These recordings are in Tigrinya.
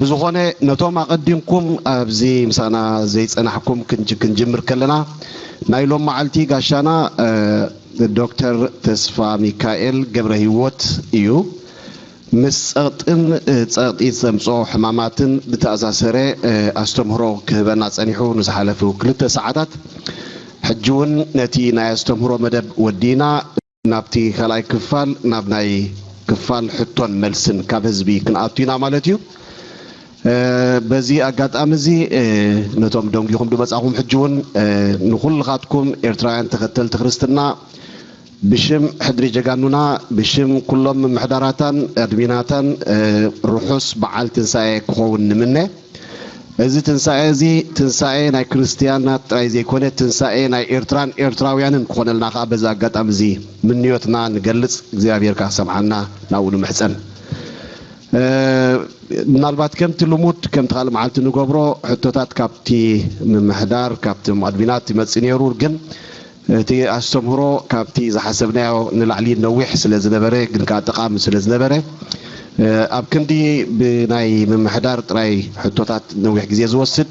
ብዝኾነ ነቶም ኣቐዲምኩም ኣብዚ ምሳና ዘይጸናሕኩም ክንጅ- ክንጅምር ከለና ናይ ሎም መዓልቲ ጋሻና እ፣ ዶክተር ተስፋ ሚካኤል ገብረ ህይወት እዩ። ምስ ጸቕጥን እ፣ ጸቕጢ ዘምጽኦ ሕማማትን ዝተኣሳሰረ እ፣ ኣስተምህሮ ክህበና ጸኒሑ ንዝሓለፉ ክልተ ሰዓታት። ሕጂ እውን ነቲ ናይ ኣስተምህሮ መደብ ወዲና ናብቲ ካልኣይ ክፋል፣ ናብ ናይ ክፋል ሕቶን መልስን ካብ ህዝቢ ክንኣቱ ኢና ማለት እዩ። እ፣ በዚ ኣጋጣሚ እዚ እ፣ ነቶም ደንጊኹም ዝመጻኹም ሕጂ እውን እ፣ ንኹልኻትኩም ኤርትራውያን ተኸተልቲ ክርስትና ብሽም ሕድሪ ጀጋኑና ብሽም ኩሎም ምምሕዳራታን ኣድሚናታን እ፣ ርሑስ በዓል ትንሳኤ ክኸውን ንምነ። እዚ ትንሳኤ እዚ ትንሳኤ ናይ ክርስትያናት ጥራይ ዘይኮነ ትንሳኤ ናይ ኤርትራን ኤርትራውያንን ክኾነልና ከዓ በዚ ኣጋጣሚ እዚ ምንዮትና ንገልጽ። እግዚኣብሔር ከዓ ክሰምዓና ናብኡ ንምሕጸን። እ፣ ምናልባት ከምቲ ልሙድ ከምቲ ካልእ መዓልቲ ንገብሮ ሕቶታት ካብቲ ምምሕዳር ካብቶም ኣድሚናት ይመጽእ ነይሩ፣ ግን እቲ ኣስተምህሮ ካብቲ ዝሓሰብናዮ ንላዕሊ ነዊሕ ስለ ዝነበረ ግን ከዓ ጠቓሚ ስለ ዝነበረ እ፣ ኣብ ክንዲ ብናይ ምምሕዳር ጥራይ ሕቶታት ነዊሕ ግዜ ዝወስድ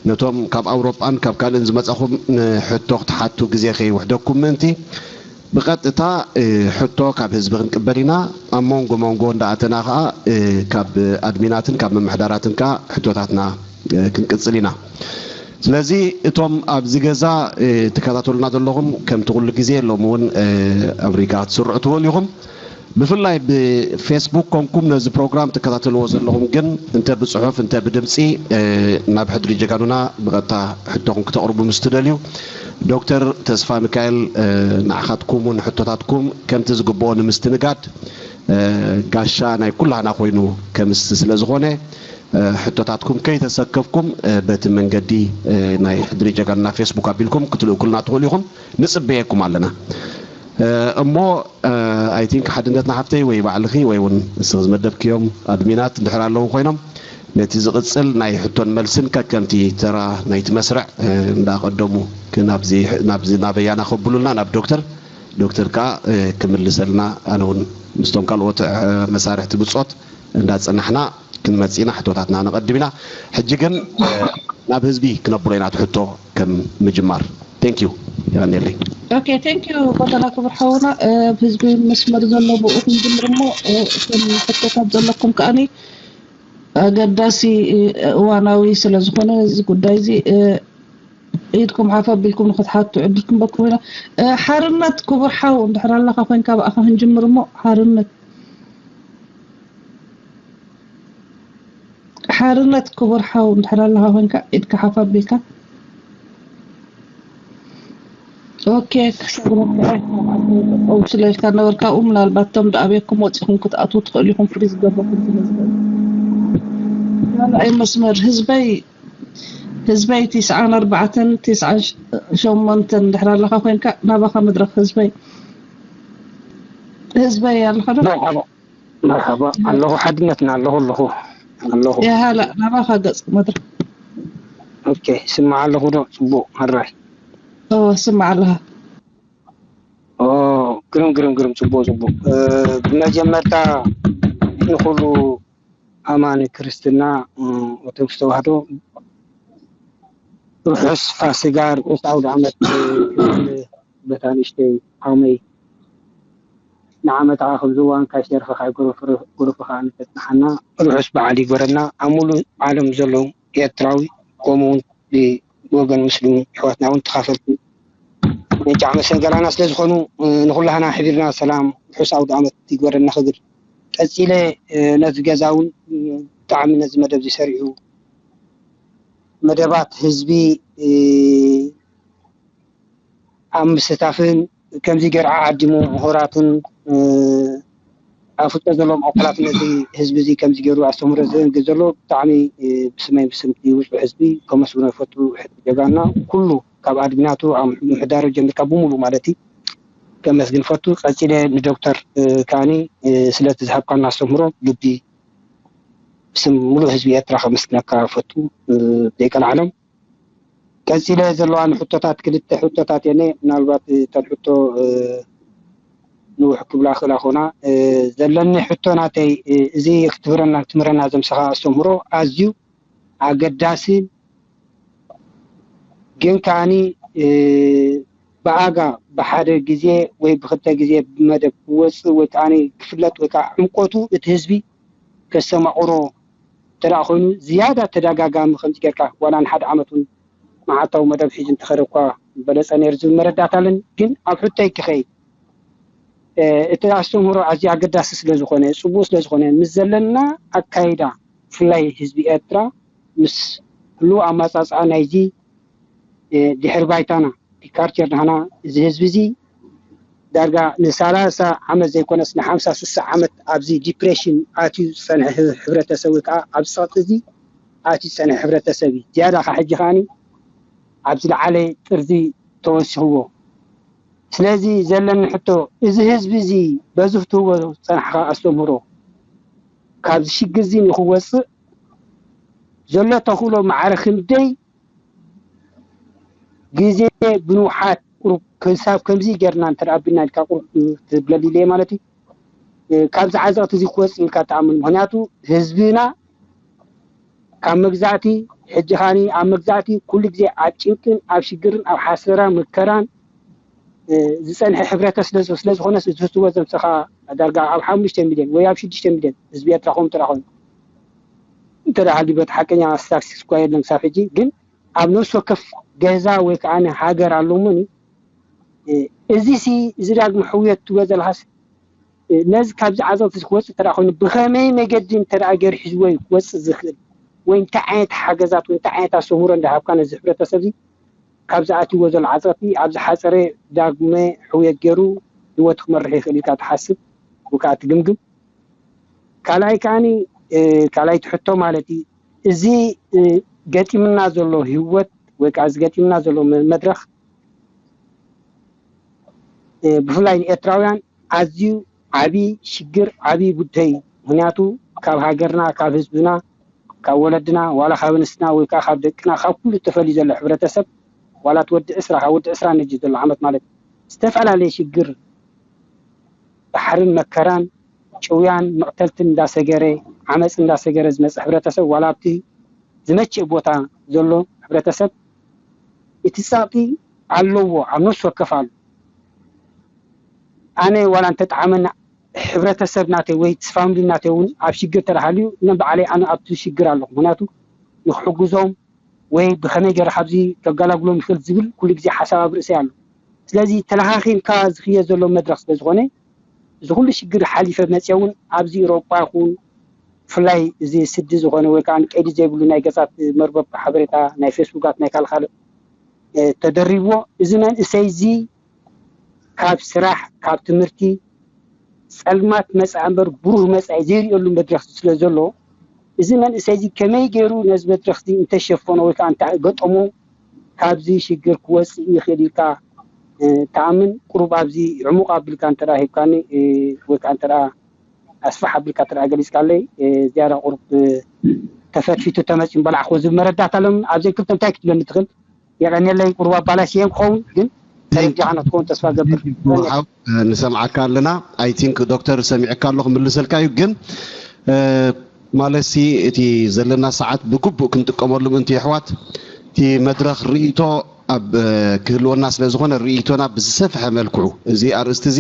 ነቶም ካብ ኣውሮጳን ካብ ካልእን ዝመጻኹም ንሕቶ ክትሓቱ ግዜ ከይውሕደኩም ምእንቲ ብቐጥታ እ፣ ሕቶ ካብ ህዝቢ ክንቅበል ኢና። ኣብ መንጎ መንጎ እንዳኣተና ከዓ እ፣ ካብ ኣድሚናትን ካብ ምምሕዳራትን ከዓ ሕቶታትና እ፣ ክንቅጽል ኢና። ስለዚ እቶም ኣብዚ ገዛ እ፣ ትከታተሉና ዘለኹም ከምቲ ኩሉ ግዜ ሎም እውን እ፣ ኣሜሪካ ክትስርዑ ትኽእሉ ኢኹም። ብፍላይ ብፌስቡክ ኮንኩም ነዚ ፕሮግራም ትከታተልዎ ዘለኹም ግን እንተ ብፅሑፍ እንተ ብድምፂ እ፣ ናብ ሕድሪ ጀጋኑና ብቐጥታ ሕቶኹም ክተቕርቡ ምስ ትደልዩ ዶክተር ተስፋ ሚካኤል እ፣ ንዓኻትኩም እውን ሕቶታትኩም ከምቲ ዝግብኦ ንምስትንጋድ እ፣ ጋሻ ናይ ኩላህና ኮይኑ ከምስ ስለ ዝኾነ እ፣ ሕቶታትኩም ከይተሰከፍኩም እ፣ በቲ መንገዲ እ፣ ናይ ሕድሪ ጀጋኑና ፌስቡክ ኣቢልኩም ክትልእኩልና ትኽእሉ ኢኹም። ንጽበየኩም ኣለና። እ፣ እሞ ኣይ ቲንክ ሓድነትና ሓፍተይ ወይ ባዕልኺ ወይ እውን ንስኺ ዝመደብክዮም ኣድሚናት እንድሕር ኣለዉ ኮይኖም ነቲ ዝቕጽል ናይ ሕቶን መልስን ከከምቲ ተራ ናይቲ መስርዕ እ፣ እንዳቐደሙ ናብዚ ናብዚ ናበያና ከብሉልና ናብ ዶክተር ዶክተር ከኣ እ፣ ክምልሰልና ኣነ እውን ምስቶም ካልኦት እ፣ መሳርሕቲ ብጾት እንዳጸናሕና ክንመጽእ ኢና፣ ሕቶታትና ነቐድም ኢና። ሕጂ ግን እ፣ ናብ ህዝቢ ክነብሮ ኢና እቲ ሕቶ ከም ምጅማር። Thank you። የቐንየለይ። ኦኬ፣ thank you ጎተና ክቡር ሓውና። እ፣ ኣብ ህዝቢ መስመር ዘሎ ብኡ ክንጅምር እሞ እ፣ እቶም ሕቶታት ዘለኩም ከኣኒ ኣገዳሲ እ፣ እዋናዊ ስለ ዝኾነ እዚ ጉዳይ እዚ እ፣ ኢድኩም ሓፍ ኣቢልኩም ንክትሓቱ ዕድል ክንበኩም ኢና። እ፣ ሓርነት ክቡር ሓው እንድሕር ኣለኻ ኮይንካ ብኣኻ ክንጅምር እሞ ሓርነት ሓርነት ክቡር ሓው እንድሕር ኣለኻ ኮይንካ ኢድካ ሓፍ ኣቢልካ። ኦኬ ክሰግረካ ጠጠው ስለልካ ነበርካ ኡ ምናልባት ቶም ደኣበየኩም ወፂኹም ክትኣትዉ ትኽእሉ ኢኹም ፍሪዝ ገበኩም ስለ ዝኽእል ካልኣይ መስመር ህዝበይ ህዝበይ ቲስዓን ኣርባዕተን ቲስዓን ሸሞንተን እንድሕር ኣለኻ ኮይንካ ናባኻ መድረክ ህዝበይ ህዝበይ ኣለኻ ዶ መርሓባ መርሓባ ኣለኹ ሓድነትና ኣለኹ ኣለኹ ኣለኹ የሃላ ናባኻ ገጽ መድረክ ኦኬ ስማዕ ኣለኹ ዶ ጽቡቕ ሕራይ እወ ስማዕ ኣለኻ ኦ ግርም ግርም ግርም ጽቡቕ ጽቡቕ እ፣ ብመጀመርታ ንኹሉ ኣማኒ ክርስትና እ፣ ኦርቶዶክስ ተዋህዶ ርሑስ ፋሲጋ ርሑስ ኣውደ ዓመት እ፣ በታ ንእሽተይ ዓቕመይ ንዓመት ከዓ ከምዚ እዋን ካይሸርፈ ካይጎረፍረ ጎረፈ ከዓ ንተጽንሓና ርሑስ በዓል ይግበረና ኣብ ሙሉእ ዓለም ዘለዉ ኤርትራዊ ከምኡ እውን ብወገን ሙስሊም ኣሕዋትና እውን ተኻፈልቲ ናይ ጫዕ መሰል ገላና ስለ ዝኾኑ ንኹላህና ሕቢርና ሰላም ርሑስ ኣውደ ዓመት ይግበረና ክብል ቀፂለ ነዚ ገዛ እውን ብጣዕሚ ነዚ መደብ እዚ ሰሪዑ መደባት ህዝቢ ኣብ ምስታፍን ከምዚ ገይሩ ዓዓዲሙ ምሁራትን ኣፍልጦ ዘለዎም ኣካላት ነዚ ህዝቢ እዚ ከምዚ ገይሩ ኣስተምህሮ ዘንግር ዘሎ ብጣዕሚ ብስመይ ብስምቲ ውፁዕ ህዝቢ ከመስግኖ ይፈቱ። ሕዚ ጀጋና ኩሉ ካብ ኣድሚናቱ ምሕዳሩ ጀሚርካ ብሙሉ ማለት እዩ ከመስግን ፈቱ። ቀፂለ ንዶክተር ከዓኒ ስለቲ ዝሃብካና ኣስተምህሮ ልቢ ብስም ሙሉእ ህዝቢ ኤርትራ ከመስግነካ ፈቱ። ደቂ ዓለም ቀፂለ ዘለዋ ንሕቶታት ክልተ ሕቶታት እየ ምናልባት እተን ሕቶ ንውሕ ክብላ ክእላ ኮና። ዘለኒ ሕቶ ናተይ እዚ ክትምህረና ክትምህረና ዘምሰኻ ኣስተምህሮ ኣዝዩ ኣገዳስን ግን ከዓኒ ብኣጋ ብሓደ ግዜ ወይ ብክልተ ግዜ ብመደብ ክወፅእ ወይ ከዓ ክፍለጥ ወይ ከዓ ዕምቆቱ እቲ ህዝቢ ከሰማቕሮ እንተ ኮይኑ ዝያዳ ተደጋጋሚ ከምዚ ጌርካ ዋላ ንሓደ ዓመት እውን መዓልታዊ መደብ ሒዙ እንተኸደ እኳ በለፀ ነይሩ ዝብል መረዳእታ ኣለኒ። ግን ኣብ ሕቶይ ክኸይድ እቲ ኣስተምህሮ ኣዝዩ ኣገዳሲ ስለ ዝኾነ ፅቡቅ ስለ ዝኾነ ምስ ዘለና ኣካይዳ ብፍላይ ህዝቢ ኤርትራ ምስ ህልው ኣመፃፅኣ ናይዚ ድሕሪ ባይታና ዲካርቸር ናህና እዚ ህዝቢ እዚ ዳርጋ ንሰላሳ ዓመት ዘይኮነስ ንሓምሳ ስሳ ዓመት ኣብዚ ዲፕሬሽን ኣትዩ ዝፀንሐ ሕብረተሰብ ወይ ከዓ ኣብዚ ፀቕጢ እዚ ኣትዩ ዝፀንሐ ሕብረተሰብ እዩ። ዝያዳ ከዓ ሕጂ ከዓኒ ኣብ ዝለዓለ ጥርዚ ተወሲኽዎ። ስለዚ ዘለኒ ሕቶ እዚ ህዝቢ እዚ በዚ ክትህቦ ዝፀናሕካ ኣስተምህሮ ካብዚ ሽግር እዚ ንክወፅእ ዘሎ ተኽእሎ ማዕረ ክንደይ ግዜ ብንውሓት ቁሩብ ክሳብ ከምዚ ጌርና እንተ ኣቢልና ኢልካ ቁሩብ ትብለሊ ኢለ ማለት እዩ። ካብዚ ዓዘቕቲ እዚ ክወፅእ ኢልካ ትኣምን? ምክንያቱ ህዝብና ካብ መግዛእቲ ሕጂ ኻኒ ኣብ መግዛእቲ ኩሉ ግዜ ኣብ ጭንቅን ኣብ ሽግርን ኣብ ሓሰራ መከራን ዝፀንሐ ሕብረተሰብ ስለ ዝኾነ ዝህትዎ ዘምሰኻ ዳርጋ ኣብ ሓሙሽተ ሚልዮን ወይ ኣብ ሽዱሽተ ሚልዮን ህዝቢ ኤርትራ ከም ትረኾን እንተ ደኣ ሃልዩ በቲ ሓቀኛ ስታትስቲክስ እኳ የለን ክሳብ ሕጂ ግን ኣብ ነፍሲ ወከፍ ገዛ ወይ ከዓ ሃገር ኣሎ እሞኒ እዚ ሲ እዚ ዳግመ ሕውየት ትብሎ ዘለኻስ ነዚ ካብዚ ዓዘቕቲ እዚ ክወፅእ እንተ ኮይኑ ብኸመይ መገዲ እንተ ገይሩ ሒዝዎ እዩ ክወፅእ ዝኽእል ወይ እንታይ ዓይነት ሓገዛት ወይ እንታይ ዓይነት ኣስተምህሮ እንዳሃብካ ነዚ ሕብረተሰብ እዚ ካብዚ ኣትይዎ ዘሎ ዓፀቕቲ ኣብ ዝሓፀረ ዳግመ ሕውየት ገይሩ ህይወቱ ክመርሕ ይኽእል ኢልካ ትሓስብ ወይ ከዓ ትግምግም? ካልኣይ ከዓኒ ካልኣይቲ ሕቶ ማለት እዩ እዚ ገጢምና ዘሎ ህይወት ወይ ከዓ እዚ ገጢምና ዘሎ መድረኽ ብፍላይ ንኤርትራውያን ኣዝዩ ዓብዪ ሽግር ዓብዪ ጉዳይ እዩ። ምክንያቱ ካብ ሃገርና ካብ ህዝብና ካብ ወለድና ዋላ ካብ ኣንስትና ወይ ከዓ ካብ ደቅና ካብ ኩሉ ተፈልዩ ዘሎ ሕብረተሰብ ዋላ እቲ ወዲ ዕስራ ካብ ወዲ ዕስራ ነጂ ዘሎ ዓመት ማለት ዝተፈላለየ ሽግር ባሕርን መከራን ጭውያን መቕተልትን እንዳሰገረ ዓመፅ እንዳሰገረ ዝመፀ ሕብረተሰብ ዋላ ኣብቲ ዝመችእ ቦታ ዘሎ ሕብረተሰብ እቲ ፀቕጢ ኣለዎ ኣብ ነፍሲ ወከፍ ኣሎ። ኣነ ዋላ እንተጠዓመና ሕብረተሰብ ናተይ ወይ ፋሚሊ ናተይ እውን ኣብ ሽግር ተረሃልዩ እነ በዓለይ ኣነ ኣብቲ ሽግር ኣለኹ ምክንያቱ ንክሕግዞም ወይ ብኸመይ ገይረ ካብዚ ከገላግሎም ይኽእል ዝብል ኩሉ ግዜ ሓሳብ ኣብ ርእሰይ ኣሎ። ስለዚ ተለኻኺምካ ዝኽየድ ዘሎ መድረኽ ስለ ዝኾነ እዚ ኩሉ ሽግር ሓሊፈ መፅየ እውን ኣብዚ ኤውሮጳ ይኹን ብፍላይ እዚ ስዲ ዝኾነ ወይ ከዓ ቀይዲ ዘይብሉ ናይ ገፃት መርበብ ሓበሬታ ናይ ፌስቡካት ናይ ካልእ ካልእ ተደሪብዎ እዚ መንእሰይ እዚ ካብ ስራሕ ካብ ትምህርቲ ፀልማት መፃኢ እምበር ብሩህ መፃኢ ዘይርእየሉ መድረኽ ስለ ዘሎ እዚ መንእሰይ እዚ ከመይ ገይሩ ነዚ መድረኽ እዚ እንተሸፈኖ ወይ ከዓ እንተገጠሞ ካብዚ ሽግር ክወፅእ ይኽእል ኢልካ ትኣምን? ቁሩብ ኣብዚ ዕሙቕ ኣቢልካ እንተ ሂብካኒ ወይ ከዓ እንተ ኣስፋሕ ኣቢልካ እንተ ገሊፅካለይ ዝያዳ ቁሩብ ተፈትፊቱ ተመፂኡ በላዕኹ ዝብል መረዳእታ ኣለኒ። ኣብዘን ክልተ እንታይ ክትብለኒ ትኽእል? የቐንየለይ። ቁሩብ ኣባላሽየን ክኸውን ግን ተረዲኻ ክትኸውን ተስፋ ገብር። ንሰምዓካ ኣለና። ኣይ ቲንክ ዶክተር ሰሚዕካ ኣሎ ክምልሰልካ እዩ ግን ማለትሲ እቲ ዘለና ሰዓት ብግቡእ ክንጥቀመሉ ምእንቲ የሕዋት እቲ መድረኽ ርእይቶ ኣብ ክህልወና ስለ ዝኾነ ርእይቶና ብዝሰፍሐ መልክዑ እዚ ኣርእስቲ እዚ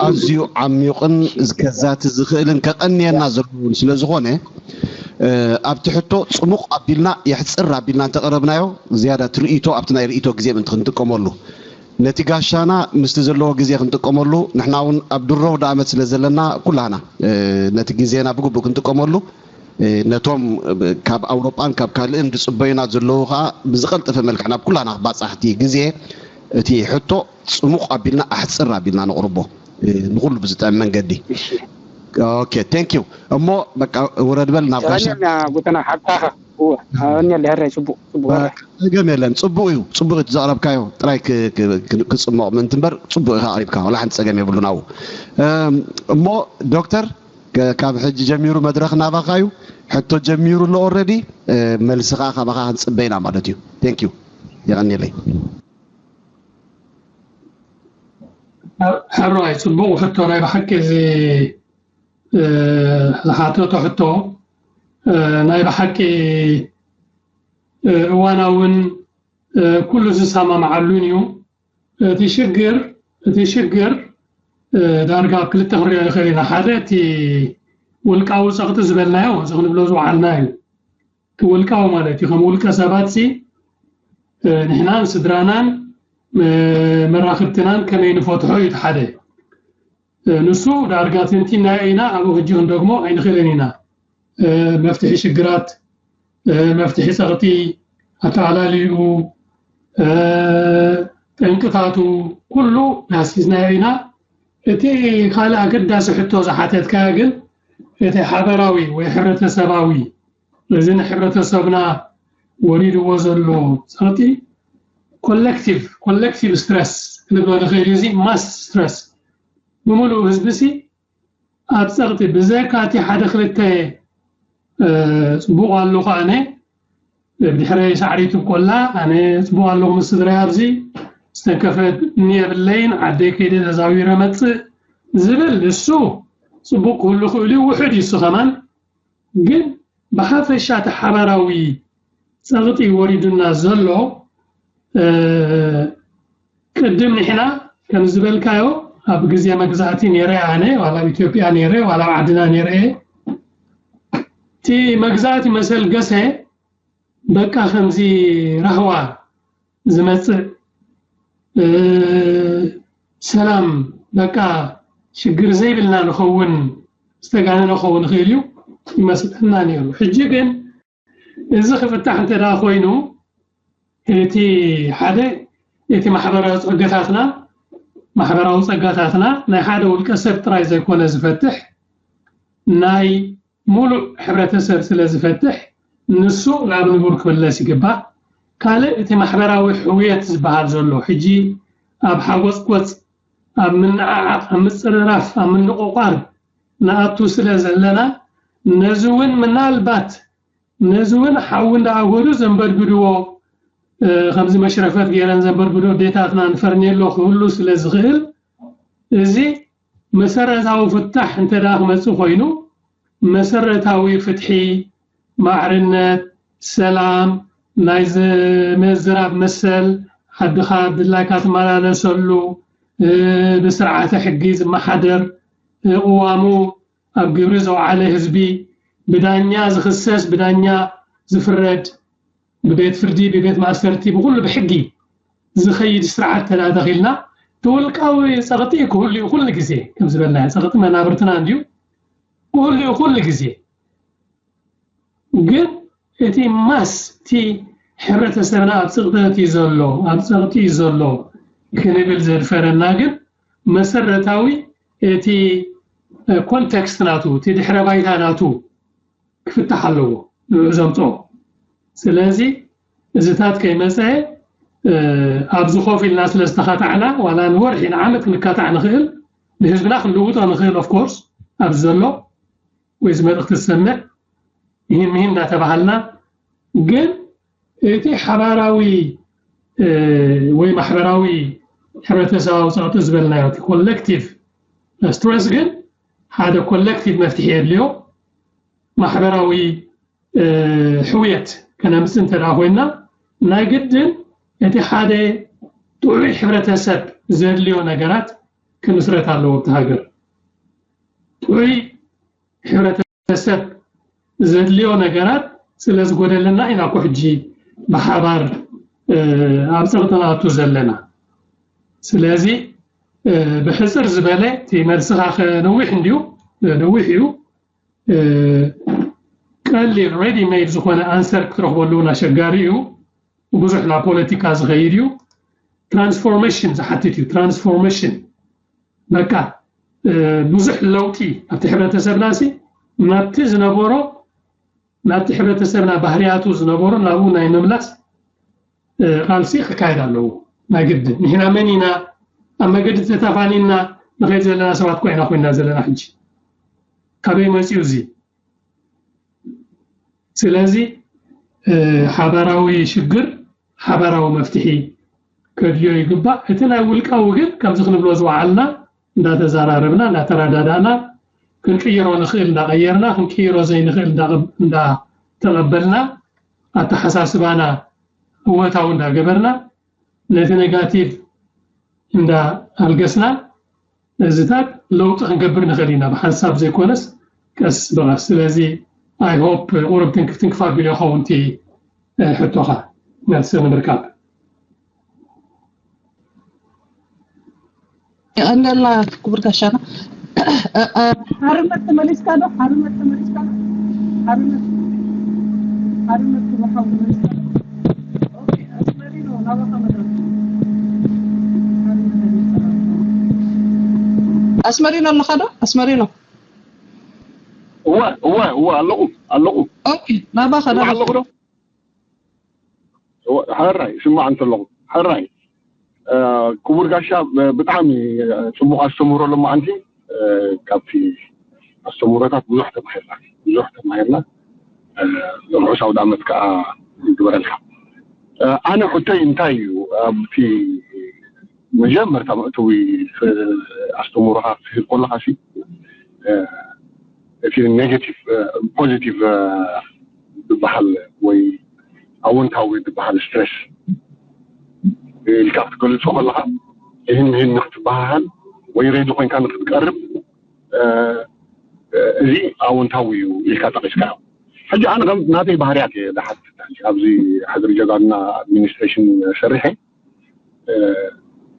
ኣዝዩ ዓሚቑን ከዛቲ ዝኽእልን ከቐንየና ዘለዎን ስለ ዝኾነ ኣብቲ ሕቶ ፅሙቕ ኣቢልና የሕፅር ኣቢልና እንተቐረብናዮ ዝያዳ እቲ ርእይቶ ኣብቲ ናይ ርእይቶ ግዜ ምእንቲ ክንጥቀመሉ ነቲ ጋሻና ምስቲ ዘለዎ ግዜ ክንጥቀመሉ ንሕና እውን ኣብ ድሮ ውደ ኣመት ስለ ዘለና ኩላህና ነቲ ግዜና ብግቡእ ክንጥቀመሉ ነቶም ካብ ኣውሮጳን ካብ ካልእን ዝፅበዩና ዘለዉ ከዓ ብዝቐልጠፈ መልክዕ ናብ ኩላና ክባፃሕ እቲ ግዜ እቲ ሕቶ ፅሙቕ ኣቢልና ኣሕፅር ኣቢልና ነቕርቦ ንኩሉ ብዝጠም መንገዲ ኦኬ ቴንክ ዩ እሞ በቃ ውረድ በል ናብ ጋሻ ጉተና ሓቅካ እወ እወ እኔ ለህረ ጽቡቅ ጽቡቅ ጸገም የለን። ጽቡቅ እዩ፣ ጽቡቅ እዩ ዘቕረብካዮ ጥራይ ክጽሞቕ ምእንቲ እምበር ጽቡቅ ኢኻ ኣቕሪብካ፣ ዋላ ሓንቲ ጸገም የብሉን ኣብኡ። እሞ ዶክተር ካብ ሕጂ ጀሚሩ መድረኽ ናባኻ እዩ። ሕቶ ጀሚሩ ኣሎ ኦረዲ፣ መልሲ ኸኣ ካባኻ ክንጽበ ኢና ማለት እዩ። ቴንክ ዩ የቐንየለይ። ሕራይ ጽቡቕ ሕቶ፣ ናይ ብሓቂ እዚ ዝሓተቶ ሕቶ ናይ ብሓቂ እዋናውን ኩሉ ዝሰማምዓሉን እዩ። እቲ ሽግር እቲ ሽግር ዳርጋ ኣብ ክልተ ክንሪኦ ንኽእል ኢና። ሓደ እቲ ውልቃዊ ጸቕጢ ዝበልናዮ እዚ ክንብሎ ዝወዓልና እዩ። እቲ ውልቃዊ ማለት እዩ። ከም ውልቀ ሰባት ሲ ንሕናን ስድራናን መራኽብትናን ከመይ ንፈትሖ እዩ እቲ ሓደ። ንሱ ዳርጋ ትንቲና ኢና ኣብኡ ሕጂ ክንደግሞ ኣይንኽእልን ኢና። መፍትሒ ሽግራት፣ መፍትሒ ጸቕጢ፣ ኣተኣላልይኡ፣ ጠንቅታቱ ኩሉ ዳህሲስናዮ ኢና። እቲ ካልእ ኣገዳሲ ሕቶ ዝሓተትካዮ ግን እቲ ሓበራዊ ወይ ሕብረተሰባዊ እዚ ንሕብረተሰብና ወሪድዎ ዘሎ ጸቕጢ ኮሌክቲቭ ኮሌክቲቭ ስትረስ ክንብሎ ንኽእል እዩ። እዚ ማስ ስትረስ ብምሉእ ህዝቢ ሲ ኣብ ጸቕጢ ብዘካ እቲ ሓደ ክልተ ጽቡቕ ኣለኹ ኣነ ብድሕረይ ሳዕሪ ትብቆላ ኣነ ጽቡቕ ኣለኹ ምስ ስድራይ ኣብዚ ዝተንከፈ የብለይን ዓደይ ከይደ ተዛዊረ መጽእ ዝብል እሱ ጽቡቕ ክህሉ ክእል እዩ ውሕድ እዩ እሱ ከማን ግን ብሓፈሻ እቲ ሓባራዊ ጸቕጢ ወሪዱና ዘሎ ቅድም ንሕና ከም ዝበልካዮ ኣብ ግዜ መግዛእቲ ነይረ ኣነ ዋላ ኣብ ኢትዮጵያ ነይረ ዋላ ኣብ ዓድና ነይረ እቲ መግዛእቲ መሰል ገሰ በቃ ከምዚ ራህዋ ዝመጽእ ሰላም በቃ ሽግር ዘይብልና ንኸውን ዝተጋነነ ክኸውን ይኽእል እዩ ይመስለና ነይሩ። ሕጂ ግን እዚ ክፍታሕ እንተ ደኣ ኮይኑ እቲ ሓደ እቲ ማሕበራዊ ጸጋታትና ማሕበራዊ ጸጋታትና ናይ ሓደ ውልቀ ሰብ ጥራይ ዘይኮነ ዝፈትሕ ናይ ሙሉእ ሕብረተሰብ ስለ ዝፈትሕ ንሱ ናብ ንቡር ክምለስ ይግባእ። ካልእ እቲ ማሕበራዊ ሕውየት ዝበሃል ዘሎ ሕጂ ኣብ ሓጎጽጎጽ ኣብ ምንዓዓቕ ኣብ ምጽርራፍ ኣብ ምንቑቋር ንኣቱ ስለ ዘለና ነዚ እውን ምናልባት ነዚ እውን ሓዊ እንዳኣጎዱ ዘንበድብድዎ ከምዚ መሽረፈት ገይረን ዘንበድብዶ ኣዴታትና ንፈርኔሎ ክህሉ ስለ ዝኽእል እዚ መሰረታዊ ፍታሕ እንተ ደኣ ክመጽእ ኮይኑ መሰረታዊ ፍትሒ፣ ማዕርነት፣ ሰላም፣ ናይ ምዝራብ መሰል፣ ዓድኻ ብድላይካ ትመላለሰሉ፣ ብስርዓተ ሕጊ ዝመሓደር፣ ቅዋሙ ኣብ ግብሪ ዘውዓለ ህዝቢ፣ ብዳኛ ዝኽሰስ፣ ብዳኛ ዝፍረድ፣ ብቤት ፍርዲ፣ ብቤት ማእሰርቲ፣ ብኹሉ ብሕጊ ዝኸይድ ስርዓት ተዳተኺልና፣ እቲ ውልቃዊ ጸቕጢ ክህሉ እዩ ኩሉ ግዜ፣ ከም ዝበልናዮ ጸቕጢ መናብርትና እንድዩ፣ ክህሉ እዩ ኩሉ ግዜ። ግን እቲ ማስ እቲ ሕብረተሰብና ኣብ ጽቕጠት እዩ ዘሎ ኣብ ጸቕጢ እዩ ዘሎ ክንብል ዘድፈረና ግን መሰረታዊ እቲ ኮንቴክስት ናቱ እቲ ድሕረ ባይታ ናቱ ክፍታሕ ኣለዎ ንኡ ዘምፅኦ ስለዚ እዚታት ከይመፀ ኣብዚ ኮፍ ኢልና ስለ ዝተኻታዕና ዋላ ንወርሒ ንዓመት ክንካታዕ ንኽእል ንህዝብና ክንልውጦ ንኽእል ኦፍኮርስ ኣብዚ ዘሎ ወይ እዚ መልእኽቲ ዝሰምዕ ይህን ምሂን እንዳተባሃልና ግን እቲ ሓባራዊ ወይ ማሕበራዊ ሕብረተሰባዊ ፀቕጢ ዝበልናዮ እቲ ኮሌክቲቭ ስትረስ ግን ሓደ ኮሌክቲቭ መፍትሒ የድልዮ ማሕበራዊ ሕውየት ከነምፅእ እንተ ኮይና ናይ ግድን እቲ ሓደ ጥዑይ ሕብረተሰብ ዘድልዮ ነገራት ክምስረት ኣለዎ ኣብቲ ሃገር ጥዑይ ሕብረተሰብ ዘድልዮ ነገራት ስለ ዝጎደለና ኢና እኮ ሕጂ ብሓባር ኣብ ፀቕጢ ንኣቱ ዘለና ስለዚ ብሕፅር ዝበለ እቲ መልስኻ ከነዊሕ እንድዩ ነዊሕ እዩ ቀሊል ሬዲ ሜድ ዝኾነ ኣንሰር ክትረኽበሉ እውን ኣሸጋሪ እዩ ብዙሕ ናብ ፖለቲካ ዝኸይድ እዩ ትራንስፎርሜሽን ዝሓትት እዩ ትራንስፎርሜሽን በቃ ብዙሕ ለውጢ ኣብቲ ሕብረተሰብና ሲ ናብቲ ዝነበሮ ናብቲ ሕብረተሰብና ባህርያቱ ዝነበሮ ናብኡ ናይ ምምላስ ቃልሲ ክካየድ ኣለዎ ናይ ግድን ንሕና መን ኢና ኣብ መገዲ ተታፋኒና ንኸይድ ዘለና ሰባት ኮይና ኮይና ዘለና ሕጂ ካበይ መፅኡ እዚ ስለዚ ሓበራዊ ሽግር ሓበራዊ መፍትሒ ከድልዮ ይግባእ። እቲ ናይ ውልቃዊ ግን ከምዚ ክንብሎ ዝወዓልና እንዳተዘራረብና እንዳተረዳዳእና ክንቅይሮ ንኽእል እንዳቐየርና ክንቅይሮ ዘይንኽእል እንዳተቐበልና ኣተሓሳስባና እወታዊ እንዳገበርና ነቲ ኔጋቲቭ እንዳ ኣልገስና እዚታት ለውጢ ክንገብር ንኽእል ኢና ብሓንሳብ ዘይኮነስ ቀስ ብቐስ ስለዚ I hope ቁሩብ ትንክፍ ትንክፍ ኣቢሉ ይኸውን እቲ ሕቶኻ መልሲ ንምርካብ የቐንደልና ክቡር ጋሻና ሓርነት ተመሊስካ ዶ ሓርነት ተመሊስካ ዶ ሓርነት ሓርነት ክብርሓው ተመሊስካ ዶ ኣስመሪኖ ናባኻ መድረክ ኣስመሪኖ ኣለኻ ዶ ኣስመሪኖ እወ እወ እወ ኣለኹ ኣለኹ ኦኬ ናባኻ ኣለኹ ዶ ሕራይ ስማዕ እንተለኹ ሕራይ ክቡር ጋሻ ብጣዕሚ ፅቡቅ ኣስተምህሮ ሎማዓንቲ ካብቲ ኣስተምህሮታት ብዙሕ ተማሂርና ብዙሕ ተማሂርና ርሑስ ኣውደ ዓመት ከዓ ይግበረልካ ኣነ ሕቶይ እንታይ እዩ ኣብቲ መጀመርታ መእተዊ ኣስተምህሮካ ክትህብ ከለካ እቲ negative positive ዝበሃል ወይ ኣወንታዊ ዝበሃል stress ኢልካ ክትገልፆ ከለካ ይህን ይህን ንክትበሃሃል ወይ ready ኮይንካ ንክትቀርብ እዚ ኣወንታዊ እዩ ኢልካ ጠቂስካዮ ሕጂ ኣነ ከም ናተይ ባህርያት እየ ዝሓትት ኣብዚ ሕድሪ ጀጋኑና administration ሰሪሐ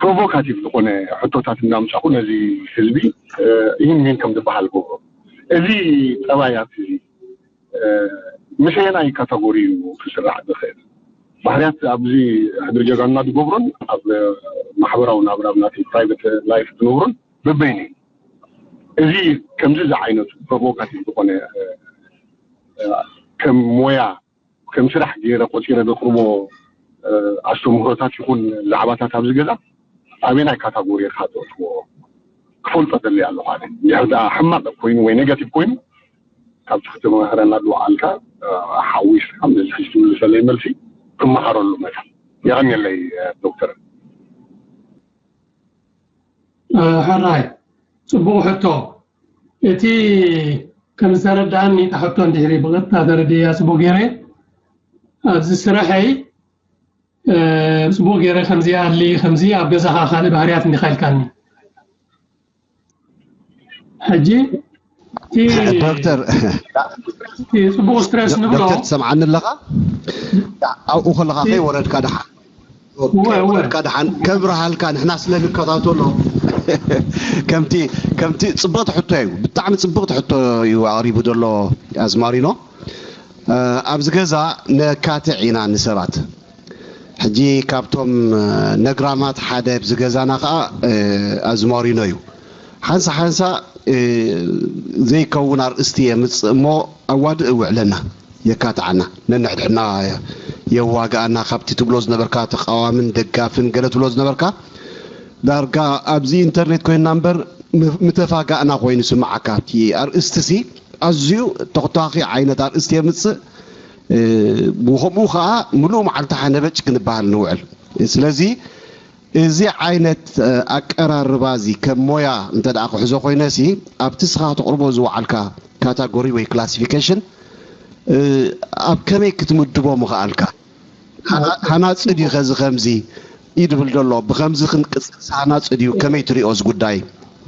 provocative ዝኾነ ሕቶታት እናምፃኹ ነዚ ህዝቢ ይህን ይህን ከም ዝበሃል ገብሮ እዚ ጠባያት እዚ ምስ ኣየናይ category እዩ ክስራሕ ዝኽእል ባህርያት ኣብዚ ሕድሪ ጀጋኑና ዝገብሮን ኣብ ማሕበራዊ ናብራ ናተይ private life ዝነብሮን በበይኑ እዩ እዚ ከምዚ ዝዓይነቱ provocative ዝኾነ ከም ሞያ ከም ስራሕ ገይረ ቆፂረ ዘቅርቦ ኣስተምህሮታት ይኹን ዛዕባታት ኣብዚ ገዛ ኣበየናይ category ኢኻ ተእትዎ ክፈልጦ ደሊ ኣለኹ ኣነ እንድሕር ደኣ ሕማቕ ኮይኑ ወይ negative ኮይኑ ካብ ትሕቲ መምህረና ዝወዓልካ ሓዊስካ ነዚ ሕጂ ትምልሰለይ መልሲ ክመሃረሉ መታን የቐንየለይ ዶክተር ሕራይ ፅቡቕ ሕቶ እቲ ከም ዝተረዳእኒ እታ ሕቶ እንድሕሪ ብቐጥታ ተረድያ ፅቡቕ ገይረ ኣብዚ ስራሐይ ፅቡቕ ገይረ ከምዚ ኣሊ ከምዚ ኣብ ገዛኻ ካልእ ባህርያት እንዲኻ ኢልካኒ ሕጂ ዶክተር ፅቡቕ ስትረስ ንብሎ ትሰምዓኒ ኣለኻ ኣብኡ ከለኻ ከይወረድካ ደሓን ወረድካ ደሓን ከብርሃልካ ንሕና ስለ ንከታተሎ ከምቲ ከምቲ ፅብቕቲ ሕቶ እዩ ብጣዕሚ ፅብቕቲ ሕቶ እዩ ኣቕሪቡ ዘሎ ኣዝማሪኖ ኣብዚ ገዛ ነካትዕ ኢና ንሰባት ሕጂ ካብቶም ነግራማት ሓደ ኣብዚ ገዛና ከዓ ኣዝማሪኖ እዩ ሓንሳ ሓንሳ ዘይከውን ኣርእስቲ የምፅእ እሞ ኣዋድእ እውዕለና የካትዓና ነንሕድሕና የዋግኣና ካብቲ ትብሎ ዝነበርካ ተቃዋምን ደጋፍን ገለ ትብሎ ዝነበርካ ዳርጋ ኣብዚ ኢንተርኔት ኮይንና እምበር ምተፋጋእና ኮይኑ ስምዓካ ኣብቲ ኣርእስቲ ሲ ኣዝዩ ተኽታኺ ዓይነት ኣርእስቲ የምፅእ ብከምኡ ከዓ ምሉእ መዓልቲ ሓነበጭ ክንበሃል ንውዕል ስለዚ እዚ ዓይነት ኣቀራርባ እዚ ከም ሞያ እንተ ደኣ ክሕዞ ኮይነ ሲ ኣብቲ ስኻ ተቕርቦ ዝወዓልካ ካታጎሪ ወይ ክላሲፊኬሽን ኣብ ከመይ ክትምድቦ ምኽኣልካ ሃናፂ ድዩ ከዚ ከምዚ እዩ ድብል ዘሎ ብከምዚ ክንቅፅልስ ሃናፂ ድዩ ከመይ ትሪኦ እዚ ጉዳይ